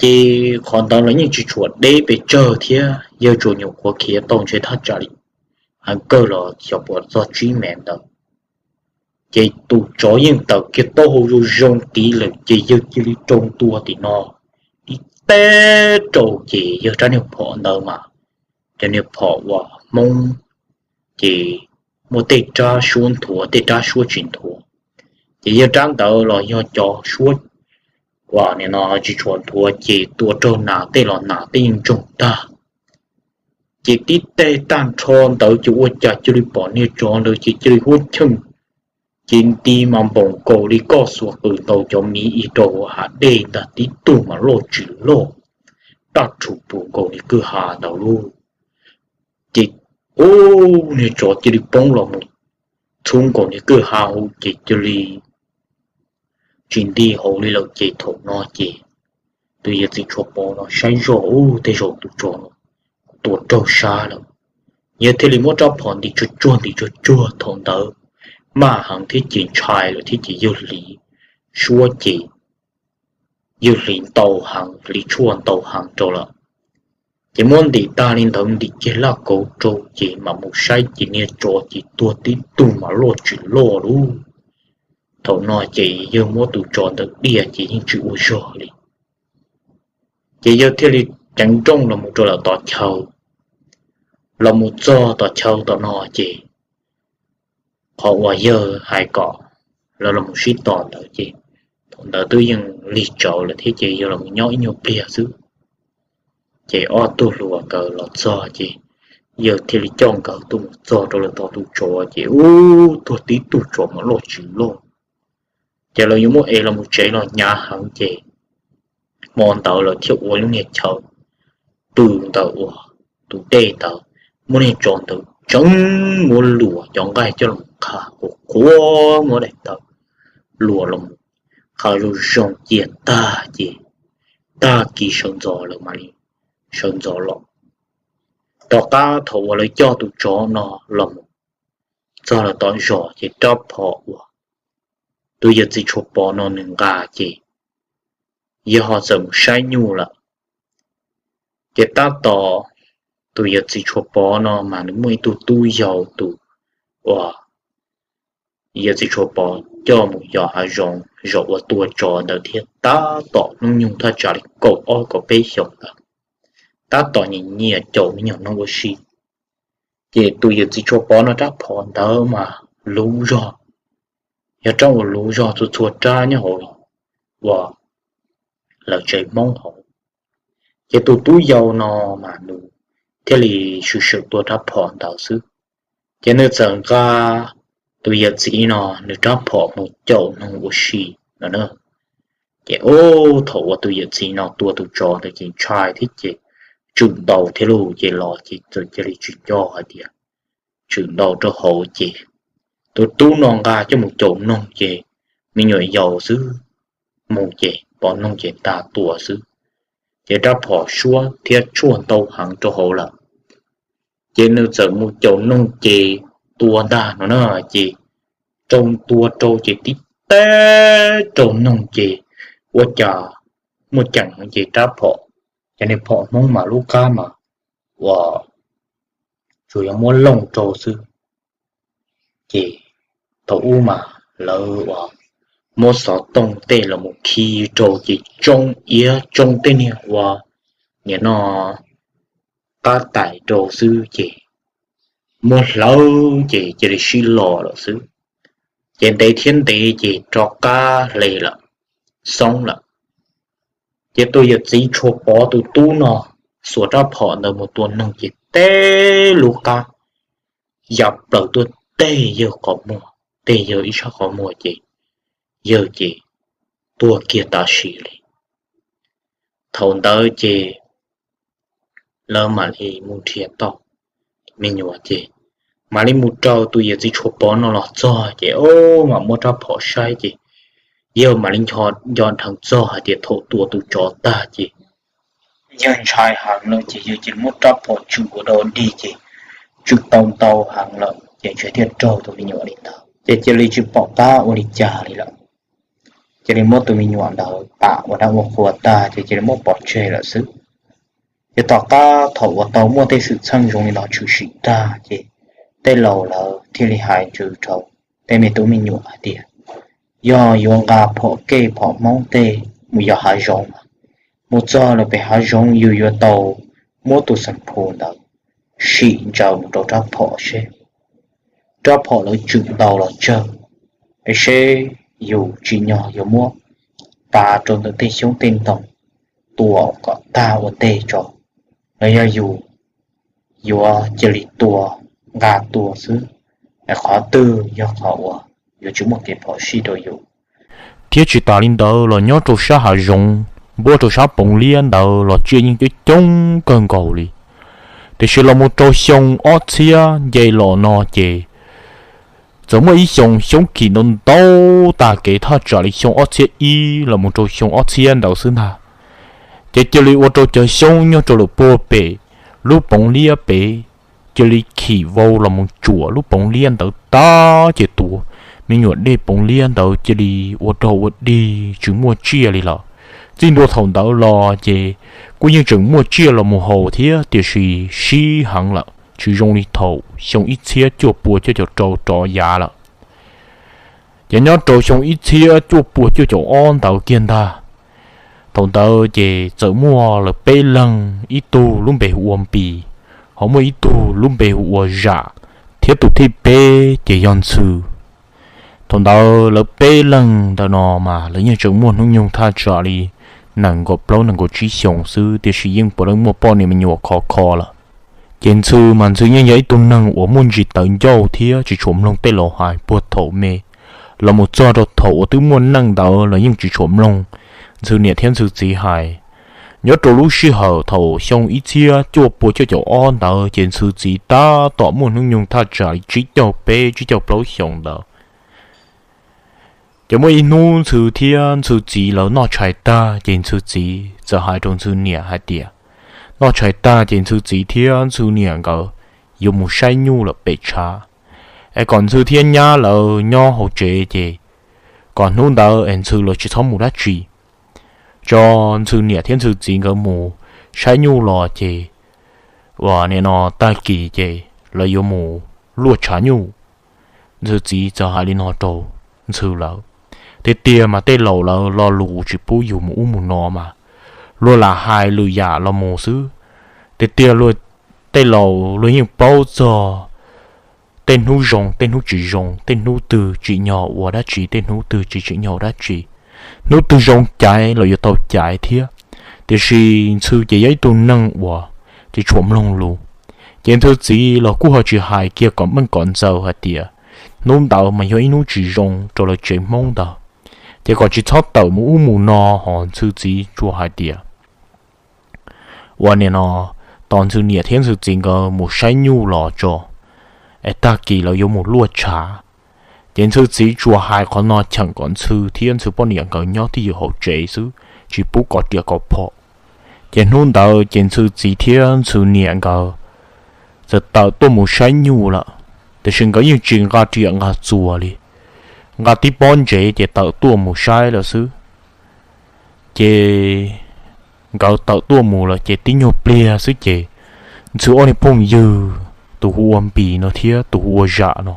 Ces qhov ntawd los yeej tsis tshua deb pes tsawg thiab, yawg tsuas nyuam qhuav khiav tau ntshe thaj tsam li, heev kawg los xyov puas txog tsib mev ntawd. Ces tus tsov yeej tawm kiag taub hau zoo zoo tid lawm ces yawg cia li rau ntua tim no, tib teg rau ces yawg rab niag phom ntawd mas, cov niag phom uas Hmoob ces muaj tej rab suab nthuav tej rab suab tsis nthuav. Ces yawg rab ntawd los yog cov suab uas nim no tsis tshua nthuav ces tua raug nas tej los nas tej yeej ntsoog tag. Ces tib teg tag nrho ntawd ces ua cas cia li pom niag tsov ntawd ces cia li huab cheej, ces nti mas npaum nkaus li koj xuas qws ntaus cov miv ib rau hav dej ntag, tib tug mas loj tsis loj, daj rhuv puv nkaus li kwj ha ntawd lauj. Ces ub, niag tsov cia li poob los mus txhub nkaus niag kwj ha hauv ces cia li tsis nti hauv li lawm. Ces thaum no ces tus yawm txiv Tshuas Pov no saib zoj, ub, tej zaum tus tsov no tua raug sab lawm. Yawg thiaj li muab rab phom ntim tsuag tsuag ntim tsuag tsuag, thaum ntawd maj heev thiab ces ntshai lawm thiab ces yawg hliv suab ces yawg hliv ntau heev, hliv tshuaj ntau heev rau lawm. Ces muab ntim tag li ntawd ntim kiag laj kauv rau ces mam mus saib ces niag tsov ces tuag tib tug mas loj tsis loj lauj. Thaum no ces yawg muab tus tsov ntawd diaj ces yeej tsis ua zog li. Ces yawg thiaj li ceev nrooj los mus rau lawm tom chaw, los mus txog tom chaw tom no ces qhov uas yawg hais kom lawv los mus sib tos ntawd ces thaum ntawd twb yeej lig tsawv lawm thiab ces yawg los mus nyob ib nyuag pliag xwb. Ces ob tug hluas nkawd los txog ces yawg thiaj li coj nkawd tuaj mus txog rau lawm tom tus tsov ces ub, tuag tib tug tsov mas loj tsis loj. Ces lawv yuav muab ev los mus tsev los hnyav heev ces hmo ntawd lawv thiaj ua lub niag chaw pw ntawm uas tus dej ntawd, muab niag tsov ntawd tseev muab luas cov nqaij coj los qha qhuav qhuav, muab daim tawv luas los qha zoo zoo cia tag ces tag kis sawv ntxov lawm mam li sawv ntxov los. Tom qab thaum uas lawv coj tus tsov no los mus txog lawm tom zos ces rab phom uas tus yawm txiv Tshuas Pov no nws nqa ces yawg ho txawm mus saib nyuj lawm. Ces tab tom tus yawm txiv Tshuas Pov no mas nws muaj ib tug tub yau tus uas yawm txiv Tshuas Pov coj mus yos hav zoov zaum uas tua tsov ntawd thiab tab tom hnub nyoog thaj tsam li kaum ob kaum peb xyoos ntawd, tab tom nyiam nyiam caum me nyuam noog ua si. Ces tus yawm txiv Tshuas Pov no rab phom ntawd mas luv zog, yog rab uas luv zog txhua txhua rab nyob hauv uas lawv tsev Hmoob hauv. Ces tus tub yau no mas nws thiaj li swm swm tua rab phom ntawd xwb. Ces nws txawm nqa tus yawm txiv no nws rab phom mus caum noog ua si no na. Ces ub, thaum uas tus yawm txiv no tua tus tsov ntawd ces ntshai thiab ces tswm ntaus thiab lauj, ces los ces txawm cia li tsis nco hais tias tswm ntaus rau hauv ces tus tub no nqa coj mus caum noog ces me nyuam yaus xwb, mus ces pom noog ces nta tua xwb, ces rab phom suab thiab tshuaj ntau heev rau hauv lawm. Ces nws txawm mus caum noog ces tua ntag no na, ces rau tua rau ces tib teg rau noog ces ua cas muaj ceem ces rab phom, cov niag phom Hmoob mas lub qab mas uas tsuas yog muab looj rau xwb. Ces thaum ub mas lawv uas muab xov tooj tej los mus khi rau ces tsoo iab tsoo tej niag uas nim no qab tais rau xwb ces muab hlawv ces cia li sib los lawm xwb. Ces ntev thiab ntev ces rov qab hle lawm, xoob lawm. Ces tus yawm txiv Tshuas Pov tus tub no xuas rab phom ntawd mus tua neeg ces teb lub qab ya plaws tuaj tej yawg qhov muag, tej yawg ib sab qhov muag ces yawg ces tuag kiag tam sim li. Thaum ntawd ces lawv mam li mus nrhiav tau me nyuam ces mam li mus raws tus yawm txiv Tshuas Pov no los txog ces o, mam muab rab phom saib ces yawg mam li ncho nco dheev txog hais tias thaum tua tus tsov tag ces yawg ntshai heev lawm ces yawg cia li muab rab phom tswm ua dog dig ces tswm tau ntau heev lawm ces ntshe thiaj raug tus me nyuam li ntawd ces cia li tsis pom qab ua li cas li lawm. Cia li muab tus me nyuam ntawd pam ua dab ua qhua tag ces cia li muab pov tseg lawm xwb. Ces tom qab thaum uas tau muaj tej xwm txheej zoo li no tshwm sim tag ces tej laus lawv thiaj li hais ntsws rau tej me tub me nyuam hais tias yog yuav nqa phom kej phom hmoob tej mus yos hav zoov, mus txog lawm pem hav zoov yus yuav tau muab tus xeem phu ntawd sim ntsaws mus rau rab phom seb rab phom lawv tswm ntau los tsawg, es seb yus tsim nyog yuav muab pav rau ntawm tej xyoob tej ntoo tua kom tag ua ntej tso, los yog yus yuav cia li tua, nqa tua xwb, es qhov twg yog qhov uas yuav tsis muaj kev phom sij rau yus. Thiab tsis tas li ntawd los nyob rau sab hav zoov npuab rau sab Poov Liab ntawd los tsiaj yeej coob coob kawg nkaus li. Tiam sis los mus rau xyoo ob txhiab nce los no ces txawm muaj ib xyoo xyoob khim ntau ntau tag kev thaj tsam li xyoo ob txhiab ib los mus rau xyoo ob txhiab ntawd xwb ntag. Ces cia li ua rau cov xyoob nyob rau lawm puag pem lub Poov Liab pem cia li khim vau los mus tsuam lub Poov Liab ntawd tag ces tus me nyuam dej Poov Liab ntawd cia li ua rog ua dig tsis muaj tsiaj li lawm. Txij ntua thaum ntawd los ces kuj yeej tseem muaj tsiaj los mus haus thiab tiam sis sib heev lawm tsis zoo li thaum xyoo ib txhiab cuaj pua cuaj caum rau rov yav lawm. Ces nyob rau xyoo ib txhiab cuaj pua cuaj caum ob ntawd kiag ntag, thaum ntawd ces txawm muaj lawv peb leeg, ib tug lub npe hu ua Npis, ho muaj ib tug lub npe hu ua Zam, thiab tus thib peb ces yog Ntxhw. Thaum ntawd lawv peb leeg ntawm no mas lawv yeej tseem muaj hnub nyoog thaj tsam li nees nkaum plaub nees nkaum tsib xyoos xwb tiam sis yeej puav leej muaj poj niam me nyuam khov kho lawm. Ces Ntxhw mas Ntxhw yeej yog ib tug neeg uas muaj ntsis tawv ncauj thiab tsis tshua mloog tej laus hais puag thaum me los mus txog rau thaum uas twb muaj neej ntawd los yeej tsis tshua mloog Ntxhw niam thiab Ntxhw txiv hais. Nyob rau lub sij hawm thaum xyoo ib txhiab cuaj pua cuaj caum ob ntawd ces Ntxhw txiv tab tom muaj hnub nyoog thaj tsam li tsib caug peb tsib caug plaub xyoos ntawd. Ces muaj ib hnub Ntxhw thiab Ntxhw txiv lawv noj tshais tag ces Ntxhw txiv txawm hais rau Ntxhw niam hais tias, noj tshais tag ces Ntxhw txiv thiab Ntxhw niam nkawd yuav mus saib nyuj lawm pem tshav, es kom Ntxhw thiab nyab lawv nyob hauv tsev ces kom hnub ntawd es Ntxhw lawv tsis txhob mus dab tsi. Tso Ntxhw niam thiab Ntxhw txiv nkawd mus saib nyuj los ces uas nim no tag kis ces lawv yuav mus luaj tshav nyuj. Ntxhw txiv txawm hais li no rau Ntxhw lawv. Tiag tiag mas tej laus lawv lo lus tsis pub yus mus ub mus no mas luag lam hais lwm yam los mus xwb. Tiag tiag luag, tej laus luag yeej paub txog tej hnub zoo tej hnub tsis zoo, tej hnub twg tsim nyog ua dab tsi, tej hnub twg tsis tsim nyog ua dab tsi, hnub twg zoo caiv los yuav tau caiv thiab. Tiam sis Ntxhw ces yog ib tug neeg uas tsis tshua mloog lus, ces Ntxhw txiv los kuj ho tsis hais kiag kom meej kom ntxaws hais tias hnub ntawd mas yog ib hnub tsis zoo rau lawv tsev Hmoob ntawd, ces kom tsis txhob tawm mus ub mus no, ho Ntxhw txiv tsuas hais tias uas nim no tos Ntxhw niam thiab Ntxhw txiv nkawd mus saib nyuj los tso, es tag kis lawv yuav mus luaj tshav. Ces Ntxhw txiv tsuas hais qhov no cheem kom Ntxhw thiab Ntxhw poj niam nkawd nyob twj ywm hauv tsev xwb, tsis pub kov riam kov phom. Ces hnub ntawd ces Ntxhw txiv thiab Ntxhw niam nkawd txawm tawm tuaj mus saib nyuj lawm, tiam sis nkawd yeej tsis nqa riam nqa txuas li, nqa tib pob ntsev ces tawm tuaj mus saib lawm xwb. Ces nkawd tawm tuaj mus lawm ces tib nyuag pliag xwb ces Ntxhw ob niag phooj ywg, tus hu ua Npis no thiab tus hu ua Zam no,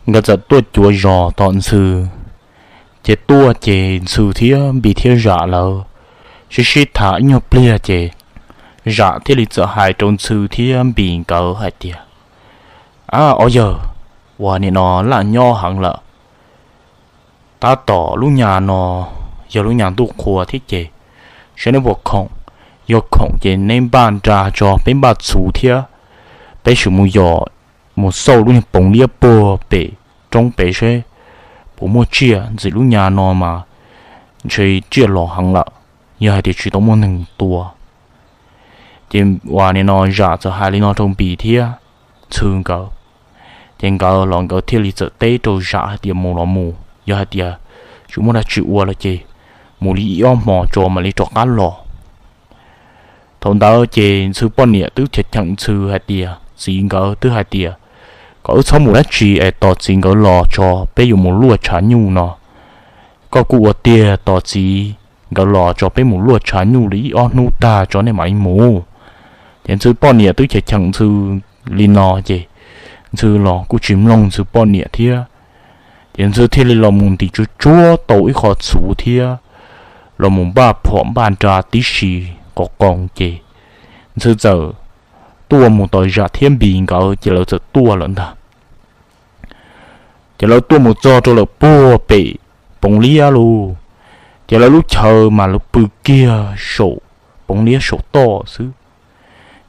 nkawd txawm tuaj cuav zos tom Ntxhw. Ces tuaj ces Ntxhw thiab Npis thiab Zam lawv sib sib tham ib nyuag pliag ces Zam thiaj li txawm hais rau Ntxhw thiab Npis nkawd hais tias, Au yawg, uas nim no laj nyob heev lawm, tab tom lub nyas no yog lub nyas ntuj qhua thiab ces, saib neb puas khoom. Yog khoom ces neb npaj nra tso peb npaj txhuv thiab peb sim mus yos, mus xauj lub niag poos liab puag pem roob pem seb puas muaj tsiaj. Ntxim lub nyas no mas ntshe tsiaj los heev lawm, yog hais tias tsis tau muaj neeg tua. Ces uas nim no Zam txawm hais li no rau Npis thiab Ntxhw nkawd, ces nkawd los nkawd thiaj li txawm teb rau Zam hais tias mus los mus, yog hais tias tsis muaj dab tsi ua lawm ces mus li ib ob hmos tso mam li rov qab los. Thaum ntawd ces Ntxhw poj niam twb cheem cheem Ntxhw hais tias, txiv nkawd twb hais tias, Kom wb txhob mus dab tsi es tos txiv nkawd los tso peb yuav mus luaj tshav nyuj no. Koj kuj ua tiag, tos txiv nkawd los tso peb mus luaj tshav nyuj li ib ob hnub tag tso nej mam li mus. Ces Ntxhw poj niam twb cheem cheem Ntxhw li no ces Ntxhw los kuj tsis mloog Ntxhw poj niam thiab. Ces Ntxhw thiaj li los mus ntim tsuag tsuag tau ib qho txhuv thiab los mus npaj phom npaj nra tib si qos qoos ces Ntxhw txawm tuaj mus tos Zam thiab Npis nkawd ces lawv txawm tuaj lawm ntag. Ces lawv tuaj mus txog rau lawm puag pem poos liab lauj, ces lawv lub chaw mas lawv pw kiag saum poos liab saum toj xwb.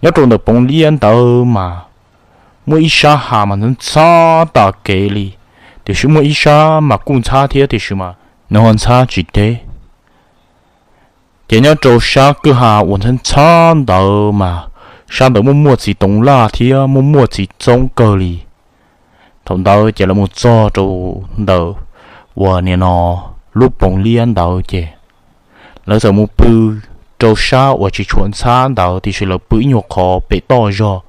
Nyob rau ntawm poos liab ntawd mas muaj ib sab hav mas ntxhab ntxhab tas kev li, tiam sis muaj ib sab mas kuj ntxhab thiab tiam sis mas nws ho ntxhab tsis deb. Ces nyob rau sab kwj ha uas ntxhab ntxhab ntawd mas sab ntawd muaj muaj txiv toov laj thiab muaj muaj txiv txoob kawg li. Thaum ntawd ces lawv mus txog rau ntawm uas nim no lub poos liab ntawd ces lawv txawm mus pw rau sab uas tsis tshua ntxhab ntawd tiam sis lawv pw ib nyuag qhov pem toj zog,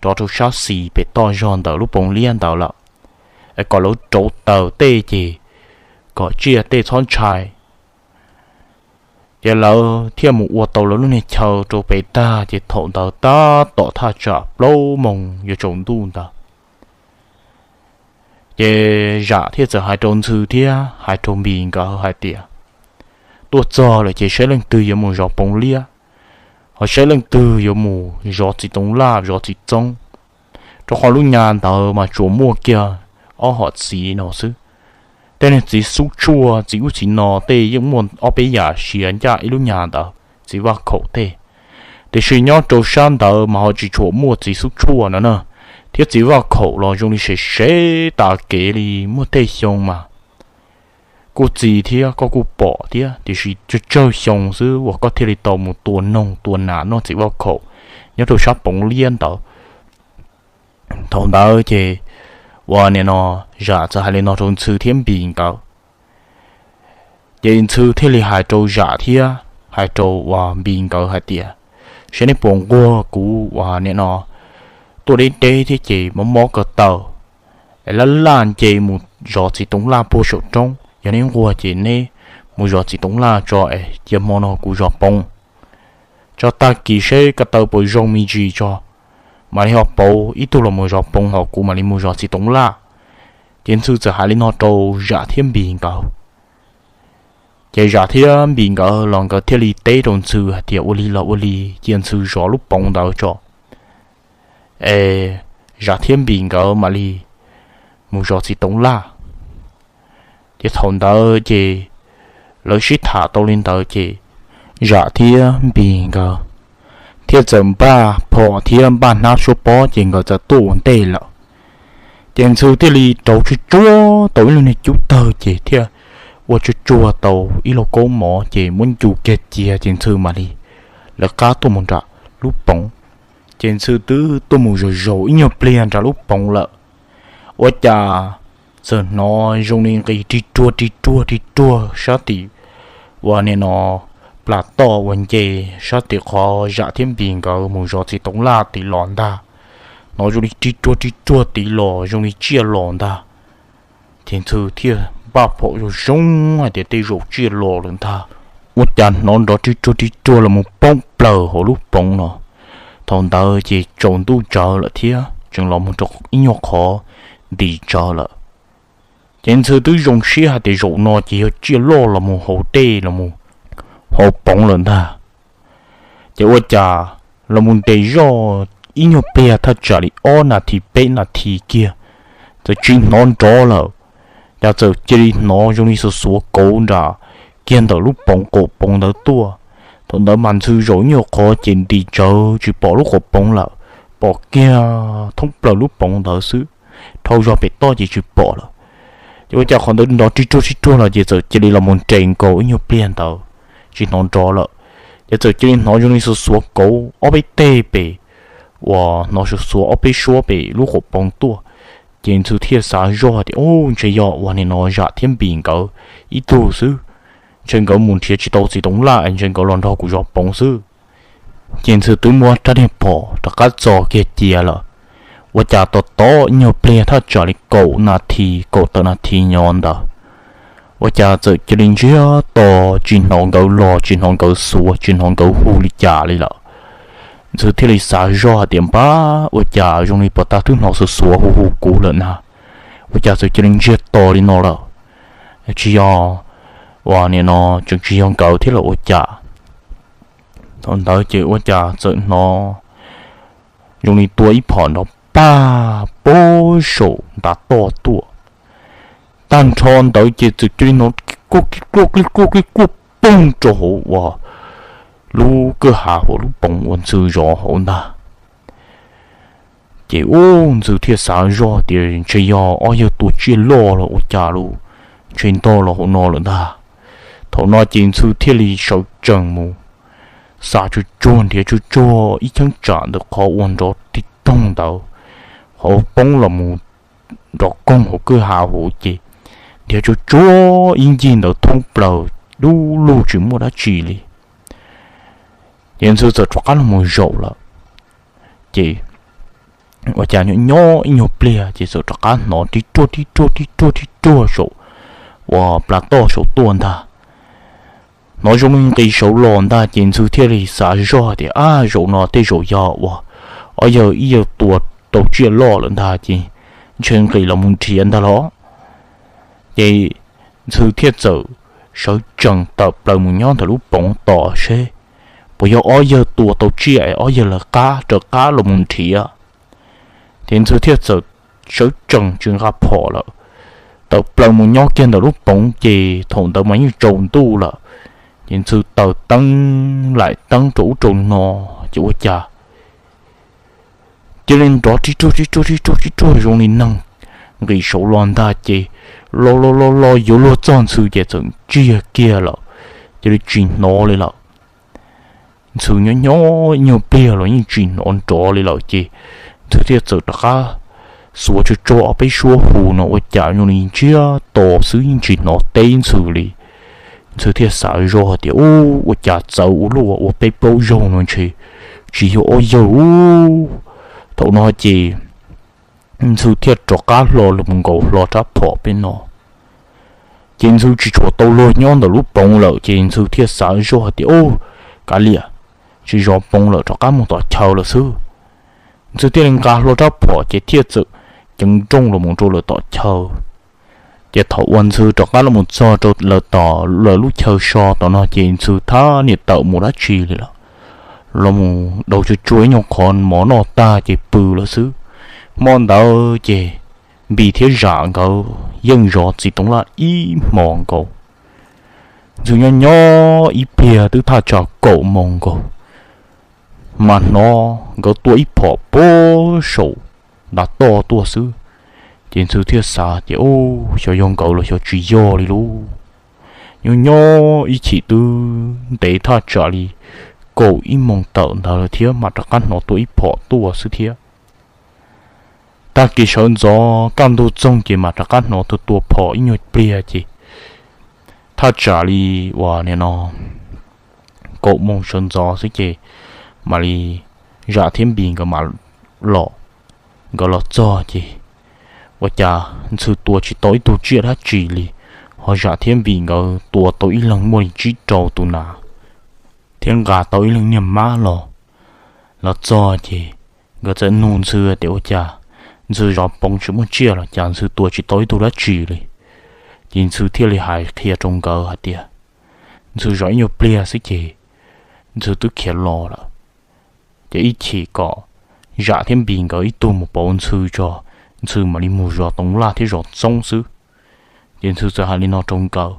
rov rau sab xis pem toj zog ntawm lub poos liab ntawd lawm, es kom lawv rauv taws tej ces kom tsiaj tej txhob ntshai. Ces lawv thiaj mus ua tau lawv lub niag chaw rau pem tag ces thaum ntawd tab tom thaj tsam plaub moos yuav tsaus ntuj ntawd. Ces Zam thiaj txawm hais rau Ntxhw thiab hais rau Npis nkawd hais tias, Tuaj txog lawm ces saib leej twg yuav mus zov poos liab, ho saib leej twg yuav mus zov txiv toov laj zov txiv txoob. Rau qhov lub nyas ntawd mas tsuas muaj kiag ob hom txiv no xwb. Tej niag txiv xub tshuaj txiv ub txiv no tej yeej muaj ob peb yam sia ncaj ib lub nyas ntawd, txiv vaj khaum tej. Tiam sis nyob rau sab ntawd mas ho tsis tshua muaj txiv xub tshuaj no na, thiab txiv vaj khaum los zoo li sev sev tas kev li, muaj tej xyoo mas kuj txi thiab koj kuj pom thiab, tiam sis tsawg tsawg xyoo xwb uas koj thiaj li tau mus tua noog tua nas noj txiv vaj khaum nyob rau sab poos liab ntawd. Thaum ntawd ces uas nim no Zam txawm hais li no rau Ntxhw thiab Npis nkawd. Ces Ntxhw thiaj li hais rau Zam thiab hais rau uas Npis nkawd hais tias, Saib nej puas nquag kuv uas nim no tuaj deb deb thiab ces mob mob ko taw, es laj laj nce mus zov txiv toov laj puag saum roob. Yog neb nquag ces neb mus zov txiv toov laj tso es cia hmo no kuv zov poov. Tso tag kis seb ko taw puas zoo me ntsis tso, mam li ho pauv ib tug los mus zov poov ho kuv mam li mus zov txiv toov laj. Ces Ntxhw txawm hais li no rau Zam thiab Npis nkawd. Ces Zam thiab Npis nkawd los nkawd thiaj li teb rau Ntxhw hais tias, Ua li los ua li, cia Ntxhw zov lub poov ntawd tso, es Zam thiab Npis nkawd mam li mus zov txiv toov laj. Ces thaum ntawd ces lawv sib tham tau li ntawd ces Zam thiab Npis nkawd thiaj txawm npaj phom thiab npaj hnab suab pob ces nkawd txawm tuaj ua ntej lawm. Ces Ntxhw thiaj li rauv tsuag tsuag tau ib lub niag cub tawg ces thiaj ua tsuag tsuag tau ib lauj kaub mov ces muab ncu kiag cia ces Ntxhw mam li lawv qab tuaj mus nram lub poov. Ces Ntxhw twb tuaj mus zaum zaum ib nyuag pliag nram lub poov lawm, ua cas txawm hnov zoo li nqis rig ruag rig ruag rig ruag sab tim uas nim no plas toj uas nce sab tim qhov Zam thiab Npis nkawd mus zov txiv toov laj tid los ntag. Hnov zoo li rig ruag rig ruag tid los zoo li tsiaj los ntag. Ces Ntxhw thiaj npaj phom zoo zoo hais tias tej zaum tsiaj los lawm ntag. Ua cas hnov nrov rig ruag rig ruag los mus poob plaws hauv lub poov no. Thaum ntawd ces tsaus ntuj tsawv lawm thiab tseem los mus rau ib nyuag qhov nti tsawv lawm. Ces Ntxhw twb zoo siab hais tias zaum no ces yog tsiaj loj los mus hauv dej los mus hauv poov lawm ntag. Ces ua cas los mus nres zoj ib nyuag pliag thaj tsam li ob nas this peb nas this kiag, txawm tsis hnov nrov lawm. Cas txawm cia li hnov zoo li xuav xuav kauv nram kiag ntawm lub poov qaum poov ntawd tuaj. Thaum ntawd mas Ntxhw zaum ib nyuag qhov ces nti tsawv tsis pom lub qaum poov lawm, pom kiag thoob plaws lub poov ntawd xwb, dhau zog pem toj ces tsis pom lawm. Ces ua cas qhov ntawd nrov rig ruag rig ruag los ces txawm cia li los mus nres nkaus ib nyuag pliag ntawd, tsis hnov nrov lawm. Ces txawm cia li hnov zoo li xuav xuav kauv ob peb teg pem, uas hnov xuav xuav ob peb suab pem lub qaum poov tuaj. Ces Ntxhw thiaj xav zoj tias, Ub, ntshe yog uas nim no Zam thiab Npis nkawd ib tug xwb, ntshe nkawd mus nrhiav tsis tau txiv toov laj es ntshe nkawd los nrog kuv zov poov xwb. Ces Ntxhw twb muab rab niag phom rov qab txo kiag cia lawm. Ua cas tos tos ib nyuag pliag thaj tsam li kaum nas this kaum tawm nas this nyob ntawd, ua cas txawm cia li ntsiag to, tsis hnov nkawd los, tsis hnov nkawd xuav, tsis hnov nkawd hu li cas li lawm. Ntxhw thiaj li xav zoj hais tias, Npab, ua cas zoo li puag ta twb hnov xuav xuav hu hu kuv lawm na, ua cas txawm cia li ntsiag to li no lawm? Tsis yog, uas nim no tseem tsis yog nkawd thiab los ua cas? Thaum ntawd ces ua cas txawm hnov zoo li tua ib phom nrov pag puag saum ntav toj tuaj. Tag nrho ntawd ces txawm cia li hnov kij kuaj kij kuaj kij kuaj kij kuaj poog rau hauv uas lub kwj ha hauv lub poov uas Ntxhw zov hauv ntag. Ces ub, Ntxhw thiaj xav zoj tias ntshe yog ob yawg tua tsiaj loj los ua cas los, ntshe ntog los hauv no lawm ntag. Thaum no ces Ntxhw thiaj li sawv tsees mus, xa tsuag tsuag nrhiav tsuag tsuag ib cheeb tsam ntawm qhov uas nrov tig toog ntawd, qhov poob los mus nrov koog hauv kwj ha hauv ces nrhiav tsuag tsuag ib ncig ntawd thoob plaws, dub lug tsis muaj dab tsi li. Ces Ntxhw txawm rov qab los mus zaum lawm. Ces ua cas nyob nyob ib nyuag pliag ces txawm rov qab hnov tib ruag tib ruag tib ruag tib ruag saum uas plab toj saum tuaj ntag. Hnov zoo li nqis saud los ntag ces Ntxhw thiaj li xav zoj tias, Ab, zaum no tej zaum yog uas ob yawg ib yawg tua tau tsiaj loj lawm ntag ces ntshe nqis los mus nrhiav ntag los. Ces Ntxhw thiaj txawm sawv tsees tawm plaws mus nyob ntawm lub poov tos seb puas yog ob yawg tua tau tsiaj es ob yawg lawv qab raws qab los mus nrhiav. Ces Ntxhw thiaj txawm sawv tsees tsis nqa phom lawm, tawm plaws mus nyob kiag ntawm lub poov ces thaum ntawd mas yeej tsaus ntuj lawm. Ces Ntxhw taws teeb laim teeb rau ub rau no, ces ua cas cia li nrov tib ruag tib ruag tib ruag tib ruag zoo li neeg nqis saud los ntag ces los los los los yuav luag txog Ntxhw ces txawm ntsiag kiag lawm, cia li tsis hnov li lawm. Ntxhw nyob nyob ib nyuag pliag los yeej tsis hnov nrov li lawm ces Ntxhw thiaj txawm rov qab xuav tsuag tsuag ob peb suab hu no ua cas zoo li ntsiag to xwb yeej tsis hnov teb Ntxhw li. Ntxhw thiaj xav zoj tias, Ub, ua cas txawv ua luaj ua peb plaub zaug no ntshe tsis yog ob yawg ub. Thaum no ces Ntxhw thiaj rov qab hlo los nkaus hlo rab phom peb no. Ces Ntxhw tsis tshua tau luag nyob ntawm lub poov lawm ces Ntxhw thiaj xav zoj hais tias, Ub, kav liam, tsis zov poov lawm, rov qab mus tom chaw lawm xwb. Ntxhw thiaj li nqa hlo rab phom ces thiaj txawm ceev nrooj los mus rau lawm tom chaw. Ces thaum uas Ntxhw rov qab los mus txog rau lawv tom lawv lub chaw so tom no ces Ntxhw thab niam tawm mus dab tsi li lawm, los mus daus tsuag tsuag ib nyuag qhov mov noj tag ces pw lawm xwb. Hmo ntawd ces Npis thiab Zam nkawd yeej zov txiv toov laj ib hmos nkaus. Ntxhw nyob nyob ib pliag twb thaj tsam kaum moos nkaus, mas hnov nkawd tua ib phom puag saum ntav toj tuaj xwb. Ces Ntxhw thiaj xav tias, Ub, xyov yog nkawd los xyov tsis yog li lub. Nyob nyob ib chim twb ntev thaj tsam li kaum ib moos tawm ntawd lawm thiab mas rov qab hnov tua ib phom tuaj xwb thiab. Tag kis sawv ntxov kaj ntug txoog ces mas rov qab hnov tua tua phom ib nyuag pliag ces thaj tsam li uas nim no kaum moos sawv ntxov xwb ces mam li Zam thiab Npis nkawd mam los. Nkawd los txog ces ua cas Ntxhw tua tsis tau ib tug tsiaj dab tsi li, ho Zam thiab Npis nkawd tua tau ib leeg muaj li tsib rau tus nas, thiab nqa tau ib leeg niag mab los. Los txog ces nkawd txawm nug Ntxhw tias, Ua cas Ntxhw zov poov tsis muaj tsiaj los cas Ntxhw tua tsis tau ib tug dab tsi li? Ces Ntxhw thiaj li hais qhia rau nkawd hais tias, Ntxhw zov ib nyuag pliag xwb ces Ntxhw twb khiav los lawm. ces ib chim kom Zam thiab Npis nkawd ib tug mus pauv Ntxhw tso, Ntxhw mam li mus zov toov laj thiab zov txoob xwb. Ces Ntxhw txawm hais li no rau nkawd,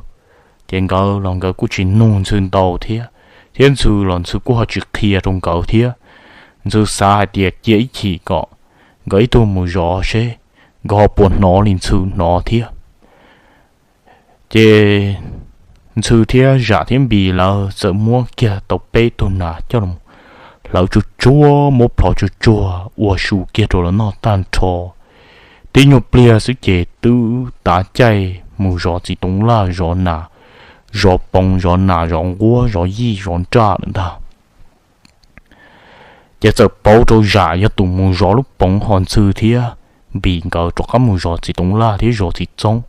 ces nkawd los nkawd kuj tsis nug Ntxhw ntau thiab, thiab Ntxhw los Ntxhw kuj ho tsis qhia rau nkawd thiab. Ntxhw xav hais tias cia ib chim kom nkawd ib tug mus zov seb nkawd ho puas hnov li Ntxhw hnov thiab. Ces Ntxhw thiab Zam thiab Npis lawv txawm muab kiag tau peb tug nas coj los hlawv tsuag tsuag, muab plhov tsuag tsuag ua su kiag rau lawv noj tag nrho. Tib nyuag pliag xwb ces twb tav caij mus zov txiv toov laj, zov nas, zov poov, zov nas, zov nquab, zov yij, zov nraj lawm ntag. Ces txawm pauv rau Zam yog tus mus zov lub poov, ho Ntxhw thiab Npis nkawd rov qab mus zov txiv toov laj thiab zov txiv txoob.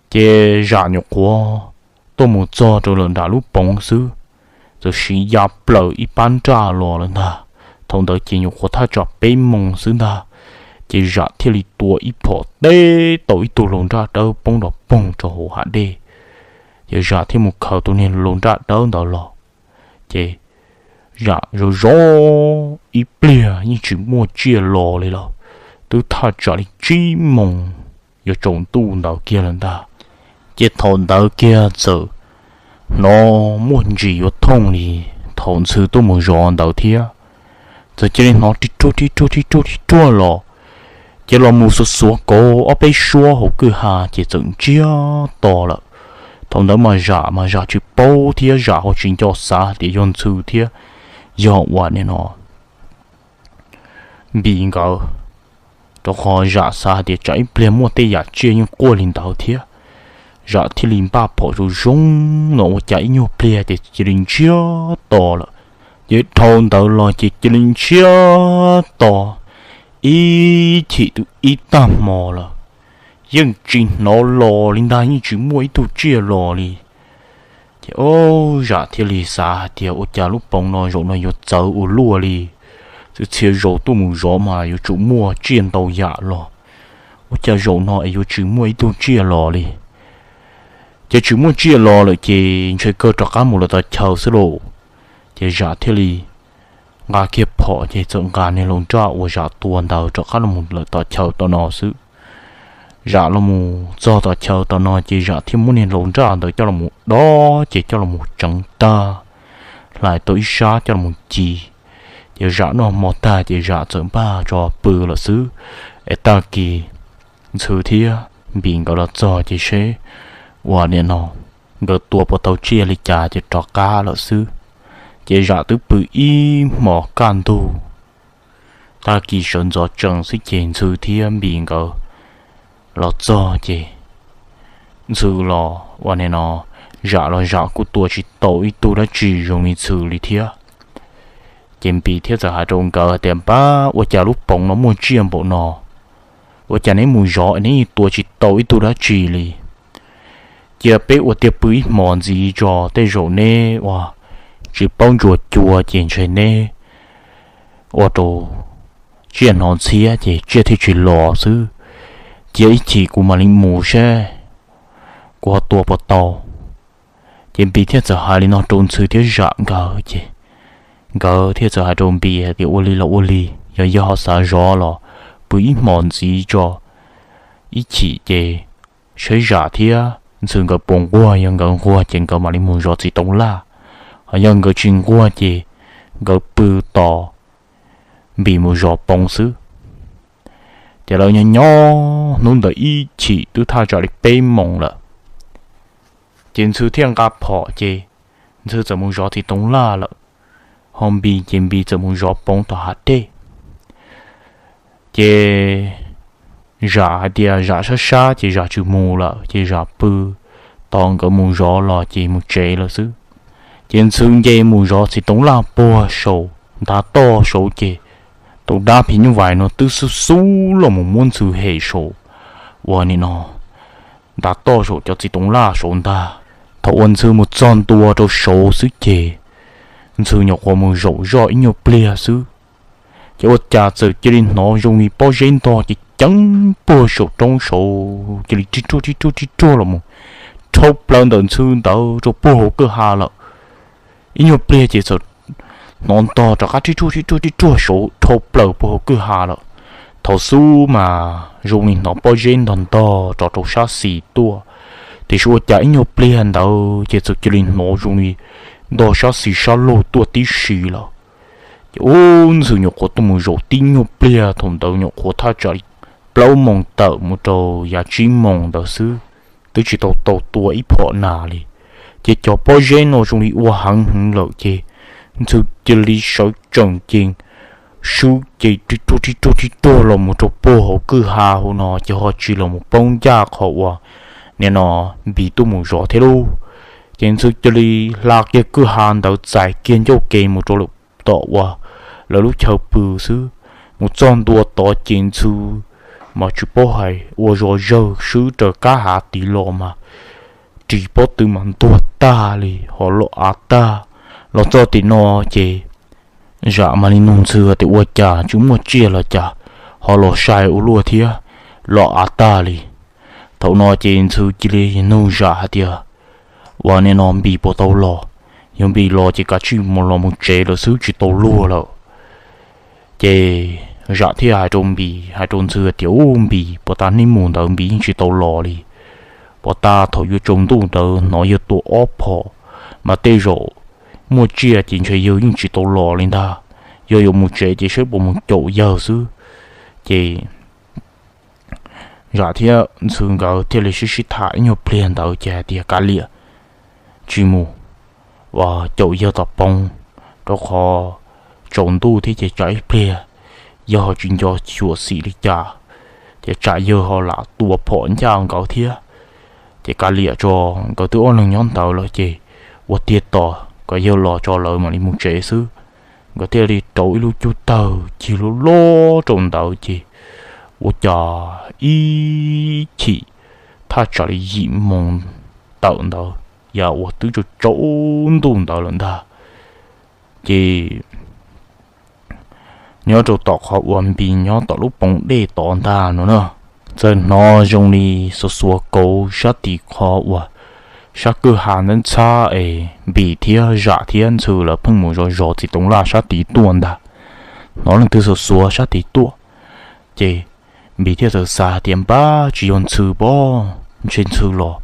Ces Zam nyuam qhuav tuaj mus txog rau lawm nram lub poov xwb, txawm siv ya plaws ib pab nraj los lawm ntag. Thaum ntawd ces nyuam qhuav thaj tsam peb moos xwb ntag, ces Zam thiaj li tua ib phom teb tau ib tug hluas nraj dawb poob nrov poog rau hauv hav dej. Ces Zam thiaj mus khaws tus niag hluas nraj dawb ntawd los. Ces Zam zov zov ib pliag yeej tsis muaj tsiaj los li lawm, twb thaj tsam li tsib moos yuav tsaus ntuj ntawd kiag lawm ntag. Ces thaum ntawd kiag txawm hnov muaj ntsis yuav thooj li thaum Ntxhw tuaj mus zov ntawd thiab. Txawm cia li hnov ri ruag ri ruag ri ruag ri ruag los, ces los mus xuav xuav kauv ob peb suab hauv kwj ha ces txawm ntsiag to lawm. Thaum ntawd mas Zam mas Zam tsis paub thiab Zam ho tsis nco xav tias yog Ntxhw thiab yog uas nim no Npis nkawd, rau qhov Zam xav hais tias tsam ib pliag muaj tej yam tsiaj yeej quaj li ntawd thiab. Zam thiaj li npaj phom zoo zoo no ua cas ib nyuag pliag ces cia li ntsiag to lawm. Ces dhau ntawd los ces cia li ntsiag to ib chim twb ib tag hmo lawm, yeej tsis hnov los li ntag, yeej tsis muaj ib tug tsiaj los li. Ces o, Zam thiaj li xav hais tias ua cas lub poov no zaum no yuav txawv ua luaj li, txhia txhia zaus tuaj mus zov mas yuav tsum muaj tsiaj ntau yam los, ua cas zaum no es yuav tsis muaj ib tug tsiaj los li. Ces tsis muaj tsiaj los lawm ces ntshe kawg rov qab mus lawm tom chaw xwb lauj. Ces Zam thiaj li nqa kiag phom ces txawm nqa niag hluas nraj uas Zam tua ntawd rov qab los mus lawm tom chaw tom no xwb. Zam los mus txog tom chaw tom no ces Zam thiaj muab niag hluas nraj ntawd coj los mus dob ces coj los mus tseev tag, hlais tau ib sab coj los mus ci. Ces Zam noj hmo tag ces Zam txawm npaj tso pw lawm xwb. Es tag kis Ntxhw thiab Npis nkawd los txog ces seb uas nim no nkawd tua puas tau tsiaj li cas ces rov qab lawm xwb. Ces Zam twb pw ib hmos kaj ntug, tag kis sawv ntxov tsees xwb ces Ntxhw thiab Npis nkawd los txog ces Ntxhw los uas nim no Zam los Zam kuj tua tsis tau ib tug dab tsi zoo li Ntxhw li thiab. Ces Npis thiaj txawm hais rau nkawd tias, Npab, ua cas lub poov no muaj tsiaj npaum no? Ua cas neb mus zov neb tua tsis tau ib tug dab tsi li? Cia peb ua tiag pw ib hmos ntxiv tso, tej zaum neb ua tsis paub ntsuas cua ces ntshe neb ua rau tsiaj hnov ntxhiab ces tsiaj thiaj tsis los xwb. Cia ib chim kuv mam li mus seb kuv ho tua puas tau. Ces Npis thiaj txawm hais li no rau Ntxhw thiab Zam nkawd ces nkawd thiaj txawm hais rau Npis hais tias, Ua li los ua li, yog yog ho xav zov los pw ib hmos ntxiv tso, ib chim ces saib Zam thiab Ntxhw nkawd puas nquag, yog nkawd nquag ces nkawd mam li mus zov txiv toov laj, ho yog nkawd tsis nquag ces nkawd pw tos Npis mus zov poov xwb. Ces lawv nyob nyob hnub ntawd ib chim twb thaj tsam li peb moos lawm. Ces Ntxhw thiaj nqa phom ces Ntxhw txawm mus zov txiv toov laj lawm, ho Npis ces Npis txawm mus zov poov tom hav dej. Ces Zam hais tias Zam sab sab ces Zam tsis mus lawm ces Zam pw tos nkawd mus zov los ces mus tsev lawm xwb. Ces Ntxhw nce mus zov txiv toov laj puag saum ntav toj saud ces tus dab phim nyuj vais no twb xub xub los mus muab Ntxhw hem saum uas nim no ntav toj saum cov txiv toov laj saud ntag. Thaum uas Ntxhw mus txog ntua rau saud xwb ces Ntxhw nyuam qhuav mus zaum zoj ib nyuag pliag xwb, ces ua cas txawm cia li hnov zoo li pob zeb ntog ces ceev puag saum roob saud cia li ri ruag ri ruag ri ruag los mus rhau plaws ntawm Ntxhw ntawd rau puag hauv kwj ha lawm. Ib nyuag pliag ces txawm hnov ntog rov qab rib ruag rib ruag rib ruag saud dhau plaws puag hauv kwj ha lawm. Thaum xub mas zoo li hnov pob zeb ntog ntog rov rau sab xis tuaj, tiam sis ua cas ib nyuag pliag ntawd ces txawm cia li hnov zoo li ntog sab xis sab laug tuaj tib si lawm. Ces ub, Ntxhw nyuam qhuav tuaj mus zaum tib nyuag pliag, thaum ntawd nyuam qhuav thaj tsam li plaub moos tawm mus rau yav tsib moos ntawd xwb, twb tsis tau tau tua ib phom nas li. Ces cov pob zeb no zoo li ua heev heev lawm ces Ntxhw cia li sawv tsees ces swb ces rib ruag rib ruag rib ruag los mus rau puag hauv kwj ha hauv no ces ho tsis los mus poob ncaj qhov uas nim no Npis tuaj mus zov thiab lauj. Ces Ntxhw cia li hla kiag kwj ha ntawd txais kiag ncauj ke mus rau lawm tom uas lawv lub chaw pw xwb. Mus txog ntua tod ces Ntxhw mas tsis paub hais ua zog zawg swb raws kab hav tid los mas ris pob tw mas ntuag tag li ho los av tag. Los txog tim no ces Zam mam li nug Ntxhw tias ua cas tsis muaj tsiaj los cas ho los sai ua luaj thiab, los av tag li. Thaum no ces Ntxhw cia li nug Zam hais tias, Ua nim no Npis puas tau los? Yog Npis los ces kav tsij mus los mus tsev lawm xwb, tsis tau luag lawm. Ces Zam thiaj hais rau Npis, hais rau Ntxhw tias, Ub, Npis puag ta hnub mus ntawd Npis yeej tsis tau los li. Puag ta thaum yuav tsaus ntuj ntawd hnov yawg tua ob phom, mas tej zaum muaj tsiaj ces ntshe yawg yeej tsis tau los li ntag. Yog yuav mus tsev ces saib puas mus caum yawg xwb. Ces Zam thiab Ntxhw nkawd thiaj li sib sib tham ib nyuag pliag ntawd ces hais tias, Kav liam, tsis mus, ua caum yawg tom poob, rau qhov tsaus ntuj thiab ces tsam ib pliag yawg ho tsis nco xyuam xim li cas, ces tsam yawg ho lam tua phom ncaj nkawd thiab. Ces kav liam tso, nkawd twb ob leeg nyob ntawd lawm ces ua tiag tos kom yawg los tso lawv mam li mus tsev xwb. Nkawd thiaj li rauv ib lub cub tawg cig loj loj rau ntawd ces ua cas ib chim thaj tsam li yim moos tawm ntawd, yam uas twb tsaus tsaus ntuj ntawd lawm ntag. Ces nyob rau tom qhov uas Npis nyob tom lub poov dej tod ntag no na, txawm hnov zoo li xuav xuav kauv sab tim qhov uas sab kwj ha ntxhab ntxhab es Npis thiab Zam thiab Ntxhw lawv pheej mus zov zov txiv toov laj sab tid tuaj ntag. Hnov leej twg xuav xuav sab tid tuaj, ces Npis thiaj txawm xav tias, Npab, tsis yog Ntxhw pob, ntshe Ntxhw los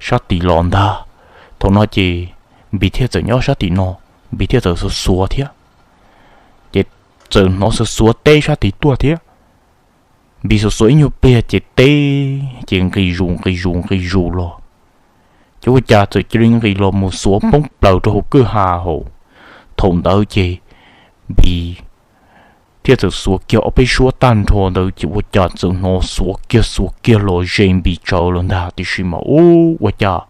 sab tid los ntag. Thaum no ces Npis thiaj txawm nyob sab tim no, Npis thiaj txawm xuav xuav thiab. Ces txawm hnov xuav xuav teb sab tid tuaj thiab. Npis xuav xuav ib nyuag pliag ces teb ces nqis zus nqis zus nqis zus los. Ces ua cas txawm cia li nqis los mus xuav poob plaws rau hauv kwj ha hauv. Thaum ntawd ces Npis thiaj txawm xuav kiag ob peb suab tag nrho ntawd ces ua cas txawm hnov xuav kiag xuav kiag los ze Npis tsawv lawm ntag. Tiam sis mas ub, ua cas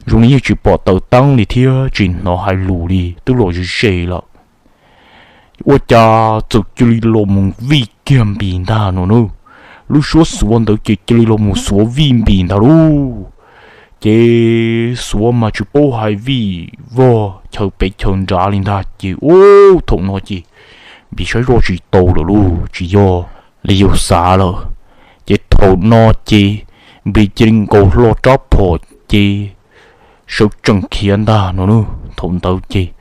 zoo li yeej tsis pom taws teeb li thiab tsis hnov hais lus li, twb los ze ze lawm. Ua cas txawm cia li los mus vij kiag Npis ntag no na. Lub suab xuav ntawd ces cia li los mus xuav vij Npis ntag lauj. Ces xuav mas tsis paub hais vij vog chaw pem chaw nrad li ntag ces ub, thaum no ces Npis saib zoj tsis tau lawm lauj, tsis yog li yus xav lawm. Ces thaum no ces Npis cia li nkaus hlo rab phom ces sawv tsees khiav ntag no na. Thaum ntawd ces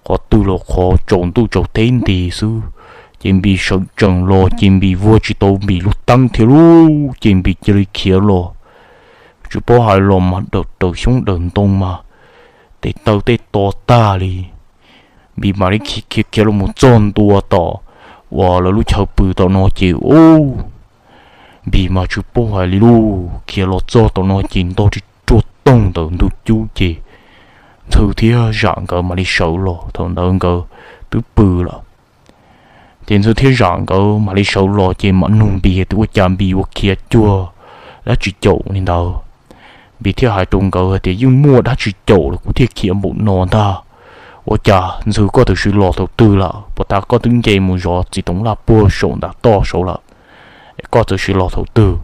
qhov twg los qhov tsaus ntuj tsaus teb nti xwb, ces Npis sawv tsees los ces Npis vuag tsis tau Npis lub teeb thiab lauj, ces Npis cia li khiav los. Tsis paub hais los mas dawm raws xyoob dawm ntoo mas tes taw tej to tag li. Npis mam li khiav khiav los mus txog ntua tom uas lawv lub chaw pw tom no ces ub, Npis mas tsis paub hais li lauj, khiav los txog tom no ces ntog ris ruag toog ntawm ntug cub ces Ntxhw thiab Zam nkawd mam li sawv los, thaum ntawd nkawd twb pw lawm. Ces Ntxhw thiab Zam nkawd mam li sawv los ces mam nug Npis tias ua cas Npis ua khiav cuag dab tsi caum li ntawd. Npis thiaj hais rau nkawd hais tias yeej muaj dab tsi caum lawm kuv thiaj khiav npaum no ntag. Ua cas Ntxhw koj twb swb los thaum twg lawm, puas tas koj twb nce mus zov txiv toov laj puag saum nram toj saud lawm, es koj txawm swb los thaum twg?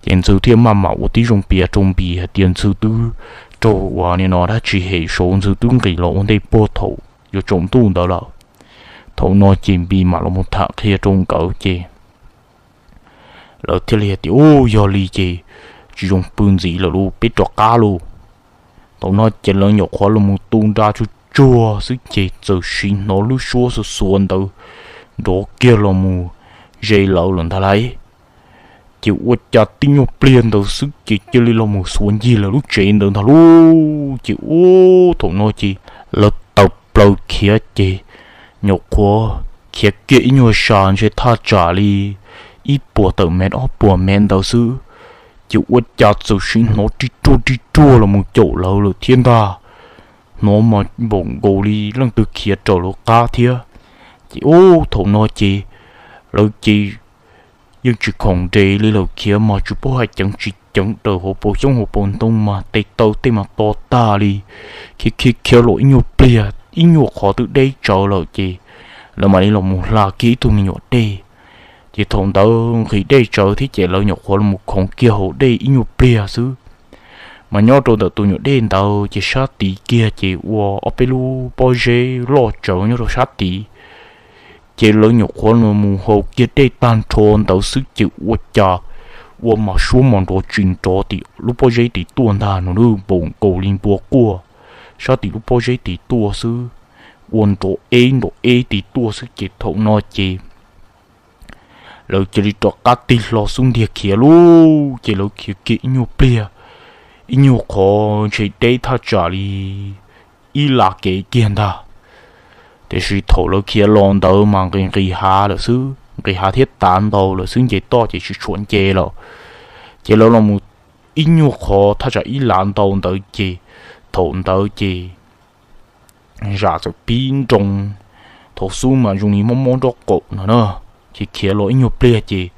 Ces Ntxhw thiaj maj mam ua tib zoo piav rau Npis hais tias Ntxhw twb raug ua li no dab tsi hem saud Ntxhw twb nqis los ua ntej puag thaum yuav tsaus ntuj ntawd lawm. Thaum no ces Npis mam los mus tham qhia rau nkawd ces lawv thiaj li hais tias ub, yog li ces tsis zoo pw ntxiv lawm lauj, peb rov qab lauj. Thaum no ces lawv nyuam qhuav los mus tu nra tsuj tsuag xwb ces txawm sim hnov lub suab xuav xuav ntawd nrov kiag los mus ze lawv lawm ntag lauj. Ces ua cas tib nyuag pliag ntawd xwb ces cia li los mus xuav ncig lawv lub tsev ntawd ntag lauj. Ces ub thaum no ces lawv tawm plaws khiav ces nyuam qhuav khiav kiag ib nyuag sas ntshe thaj tsam li ib puas tawm mev ob puas mev ntawd xwb, ces ua cas txawm sim hnov rij ruaj rij ruaj los mus caum lawv lawm thiab ntag. Hnov mas npaum nkaus li leej twg khiav raws lawv qab thiab. Ces ub thaum no ces lawv ces yeej tsis khoom nres li lawm, khiav mas tsis paub hais ceev tsis ceev raws hauv paus xyoob hauv paus ntoo mas tes taw tej mas to tag li. Khiav khiav khiav los ib nyuag pliag ib nyuag qhov twb deb tsawv lawm ces lawv mam li los mus hla kiag ib tug me nyuam dej. Ces thaum ntawd nqhis dej tsawv thiab ces lawv nyuam qhuav los mus khoov kiag hauv dej ib nyuag pliag xwb. Mas nyob rau ntawm tus nyuam dej ntawd ces sab tid kiag ces ua ob peb lub pob zeb loj tsawv nyob rau sab tid. Ces lawv nyuam qhuav los mus haus kiag dej tag nrho ntawd xwb ces ua cas ua mas suab mas nrov tsis nrov tim lub pob zeb tid tuaj ntag no, npaum nkaus li npua quaj sab tim lub pob zeb tid tuaj xwb. Ua nrov eb nrov eb tid tuaj xwb ces thaum no ces lawv cia li rov qab tig hlo xub ntiag khiav lauj. Ces lawv khiav kiag ib nyuag pliag, ib nyuag qhov ntshe deb thaj tsam li ib lab kev kiag ntag. Tiam sis thaum lawv khiav los ntawd mas nqis nqis hav lawm xwb, nqis hav thiab tav ntau lawm xwb, nce toj ces tsis tshua nce lawm. Ces lawv los mus ib nyuag qhov thaj tsam ib lab ntau ntawd ces thaum ntawd ces zam txawm pib nroo, thaum xub mas zoo li mob mob nraub qaum no na. Ces khiav los ib nyuag pliag ces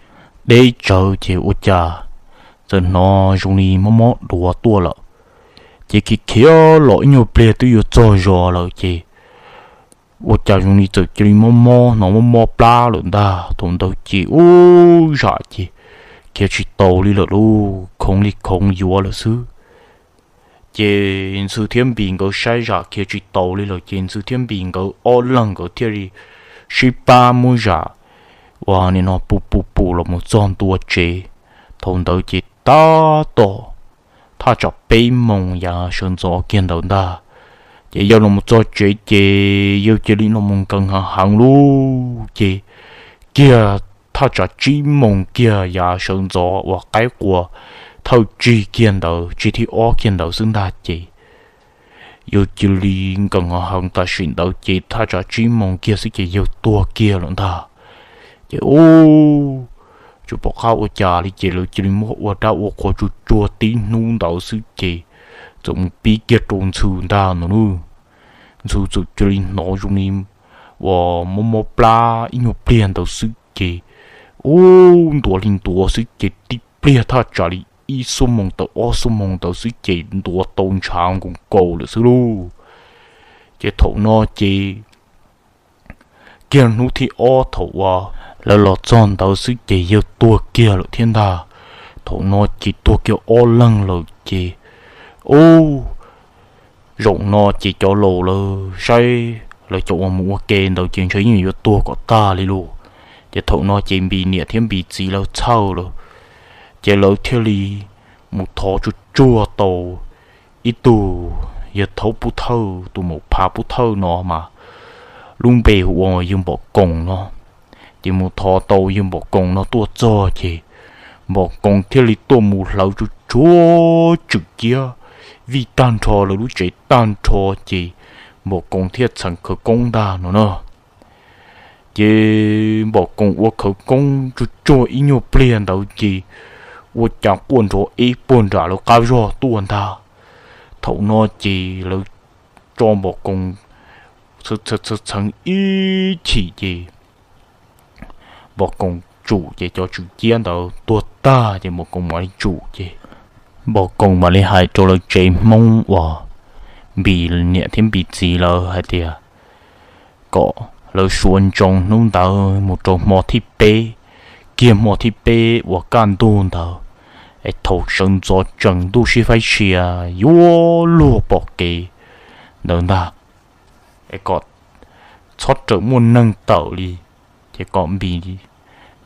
deb tsawv ces ua cas txawm hnov zoo li mob mob duav tuaj lawm. Ces khiav khiav los ib nyuag pliag twb yuav txog zos lawm ces ua cas zoo li txawm cia li mob mob hnov mob mob plab lawm ntag. Thaum ntawd ces ub zam ces khiav tsis taus li lawm lauj, khoov li khoov yuav lawm xwb. Ces Ntxhw thiab Npis nkawd saib zam khiav tsis taus li lawm ces Ntxhw thiab Npis nkawd ob leeg nkawd thiaj li sib pab muab zam uas nim no pus pus pus los mus txog ntua tsev. Thaum ntawd ces tab tom thaj tsam peb moos yav sawv ntxov kiag ntawd ntag. Ces yawg los mus txog tsev ces yawg cia li los mus nkees heev heev lauj. Ces kiag thaj tsam tsib moos kiag yav sawv ntxov uas qaib qua thawj tsig kiag ntawd, tsig thib ob kiag ntawd xwb ntag ces yawg cia li nkees heev heev tam sim ntawd ces thaj tsam tsib moos kiag xwb ces yawg tuag kiag lawm ntag. Ces ub, tsis pom qab ua cas li ces lawv cia li muab ua dab ua qhua tsuag tsuag tib hnub ntawd xwb ces txawm mus pib kiag rau Ntxhw ntag no lauj. Ntxhw txawm cia li hnov zoo li uas mob mob plab ib nyuag pliag ntawd xwb ces ub ntuav li ntuav xwb ces tib pliag thaj tsam li ib xuab moos tawm ob xuab moos ntawd xwb ces ntuav tau ntshav nkaus nkaus lawm xwb lauj. Ces thaum no ces kiag hnub thib ob thaum uas lawv los txog ntawd xwb ces yawg tuag kiag lawm thiab ntag. Thaum no ces tuag kiag ob leeg lawm ces ub, zaum no ces cov laus lawv saib lawv cov uas mus ua ke ntawd ces ntshe yeej yuav tuag kom tag li lauj. Ces thaum no ces Npis niam thiab Npis txiv lawv txhawj lawm, ces lawv thiaj li mus thov tsuag tsuag tau ib tug yawg thaub pub thawj, tus maum phav pub thawj no mas lub npe hu ua yawg Npom Koos no. Ces mus thov tau yawg Npom Koos no tuaj txog ces Npom Koos thiaj li tuaj mus hlawv tsuag tsuag tswm ciab vij tag nrho lawv lub tsev tag nrho ces Npom Koos thiaj txheev khawv koob ntag no na. Ces Npom Koos ua khawv koob tsuag tsuag ib nyuag pliag ntawd ces ua cas quaj nrov ib puag nram lawv qab zog tuaj ntag. Thaum no ces lawv tso Npom Koos txheev ib chim ces Npom Koos tsum ces cov tswm ciab ntawd tuag tag ces Npom Koos mam li tsum ces Npom Koos mam li hais rau lawv tsev Hmoob uas Npis niam thiab Npis txiv lawv hais tias kom lawv suav ntsoov hnub ntawd mus rau hmo thib peb, kiag hmo thib peb uas kaj ntug ntawd, es thaum sawv ntxov tsees ntuj sib faib sia yuav luag pom kev ntawd ntag, es kom txhob rawm muaj neeg tawm li, ces kom Npis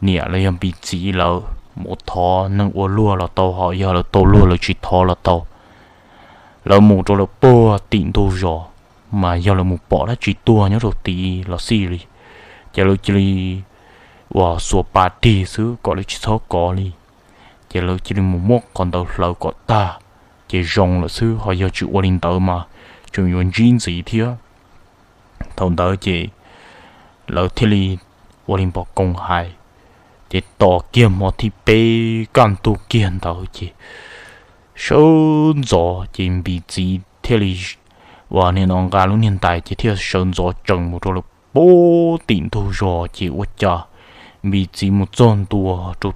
niam los yog Npis txiv lawv mus thov neeg ua luag los tau, ho yog lawv tau luag lawv tsis thov los tau. Lawv mus rau lawv puag tim ntug zos, mas yog lawv mus pom dab tsi tuag nyob rau tid los xij li. Ces lawv cia li uas xuas pas dig xwb kom lawv tsis txhob kov li. Ces lawv cia li mus muab qhov ntawd hlawv kom tag, ces zoo lawm xwb, ho yog tsis ua li ntawd mas tseem yuav ntsib ntxiv thiab. Thaum ntawd ces lawv thiaj li ua li npom koos hais, ces tos kiag hmo thib peb kaj ntug kiag ntawd ces sawv ntxov ces Npis txiv thiaj li uas nim no nqa lub niag ntais ces thiaj sawv ntxov tsees mus rau lawv pem tim ntug zos. Ces ua cas Npis txiv mus txog ntua rau,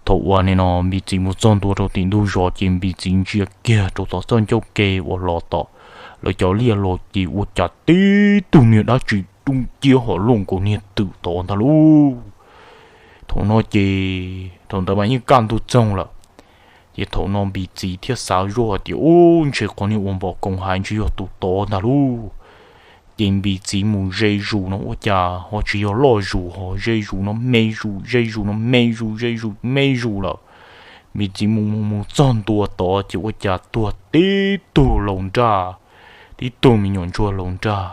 thaum uas nim no Npis txiv mus txog ntua rau tim ntug zos ces Npis txiv ntsia kiag rau tom txoj ncauj ke uas los tom lawv cov liaj los ces ua cas tib tug niag dab tsi dub nciab ho luaj nkaus niag twm tod ntag lauj. Thaum no ces thaum ntawd mas yeej kaj ntug txoog lawm. Ces thaum no Npis txiv thiaj xav zoj hais tias, ub, ntshe qhov niag uas npom koos hais ntshe yog tus tod ntag lauj. Ces Npis txiv mus ze zus no ua cas ho tsis yog loj zus, ho ze zus no me zus, ze zus no me zus, ze zus me zus lawm. Npis txiv mus mus mus txog ntua tod ces ua cas tuag tib tug laus nraj, tib tug me nyuam ntsuag laus nraj,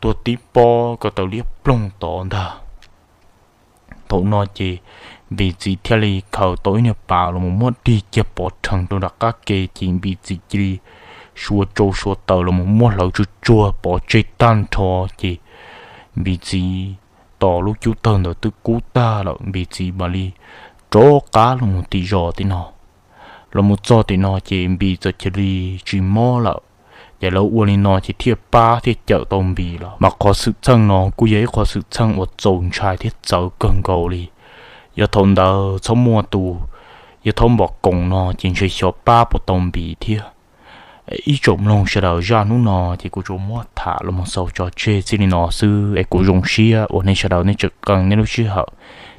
tuag tib pob ko taw liab ploog tod ntag. Thaum no ces Npis txiv thiaj li khaws tau ib niag pas los mus muab dig kiag pov rhees rau nram qab ke ces Npis txiv cia li suav tsau suav taws los mus muab hlawv tsuag tsuag pov tseg tag nrho. Ces Npis txiv tos lub cub tawg ntawd twb kub tag lawm, Npis txiv mam li rov qab los mus tim zos tim no. Los mus txog tim no ces Npis txawm cia li tsis mob lawm. Ces lawv ua li no ces thiaj pab thiaj cawm tau Npis lawm. Mas qhov xwm txheej no kuj yog ib qhov xwm txheej uas txaus ntshai thiab txawv kawg nkaus li. Yog thaum ntawd txhob muaj tus yawg thaub npom koos no ces ntshe xyov pab puas tau Npis thiab. Ib tsoom mloog sawv daws, zaj hnub no ces kuv tsuas muab tham los mus xaus tso tseg txij li no xwb es kuv zoo siab uas nej sawv daws nej tseem qee nej lub sij hawm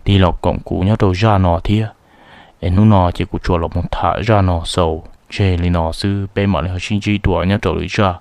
tig los koom kuv nyob rau zaj no thiab. Es hnub no ces kuv tsuas los mus tham zaj no xaus tseg li no xwb, peb mam li ho sib ntsib dua nyob rau lwm zaj.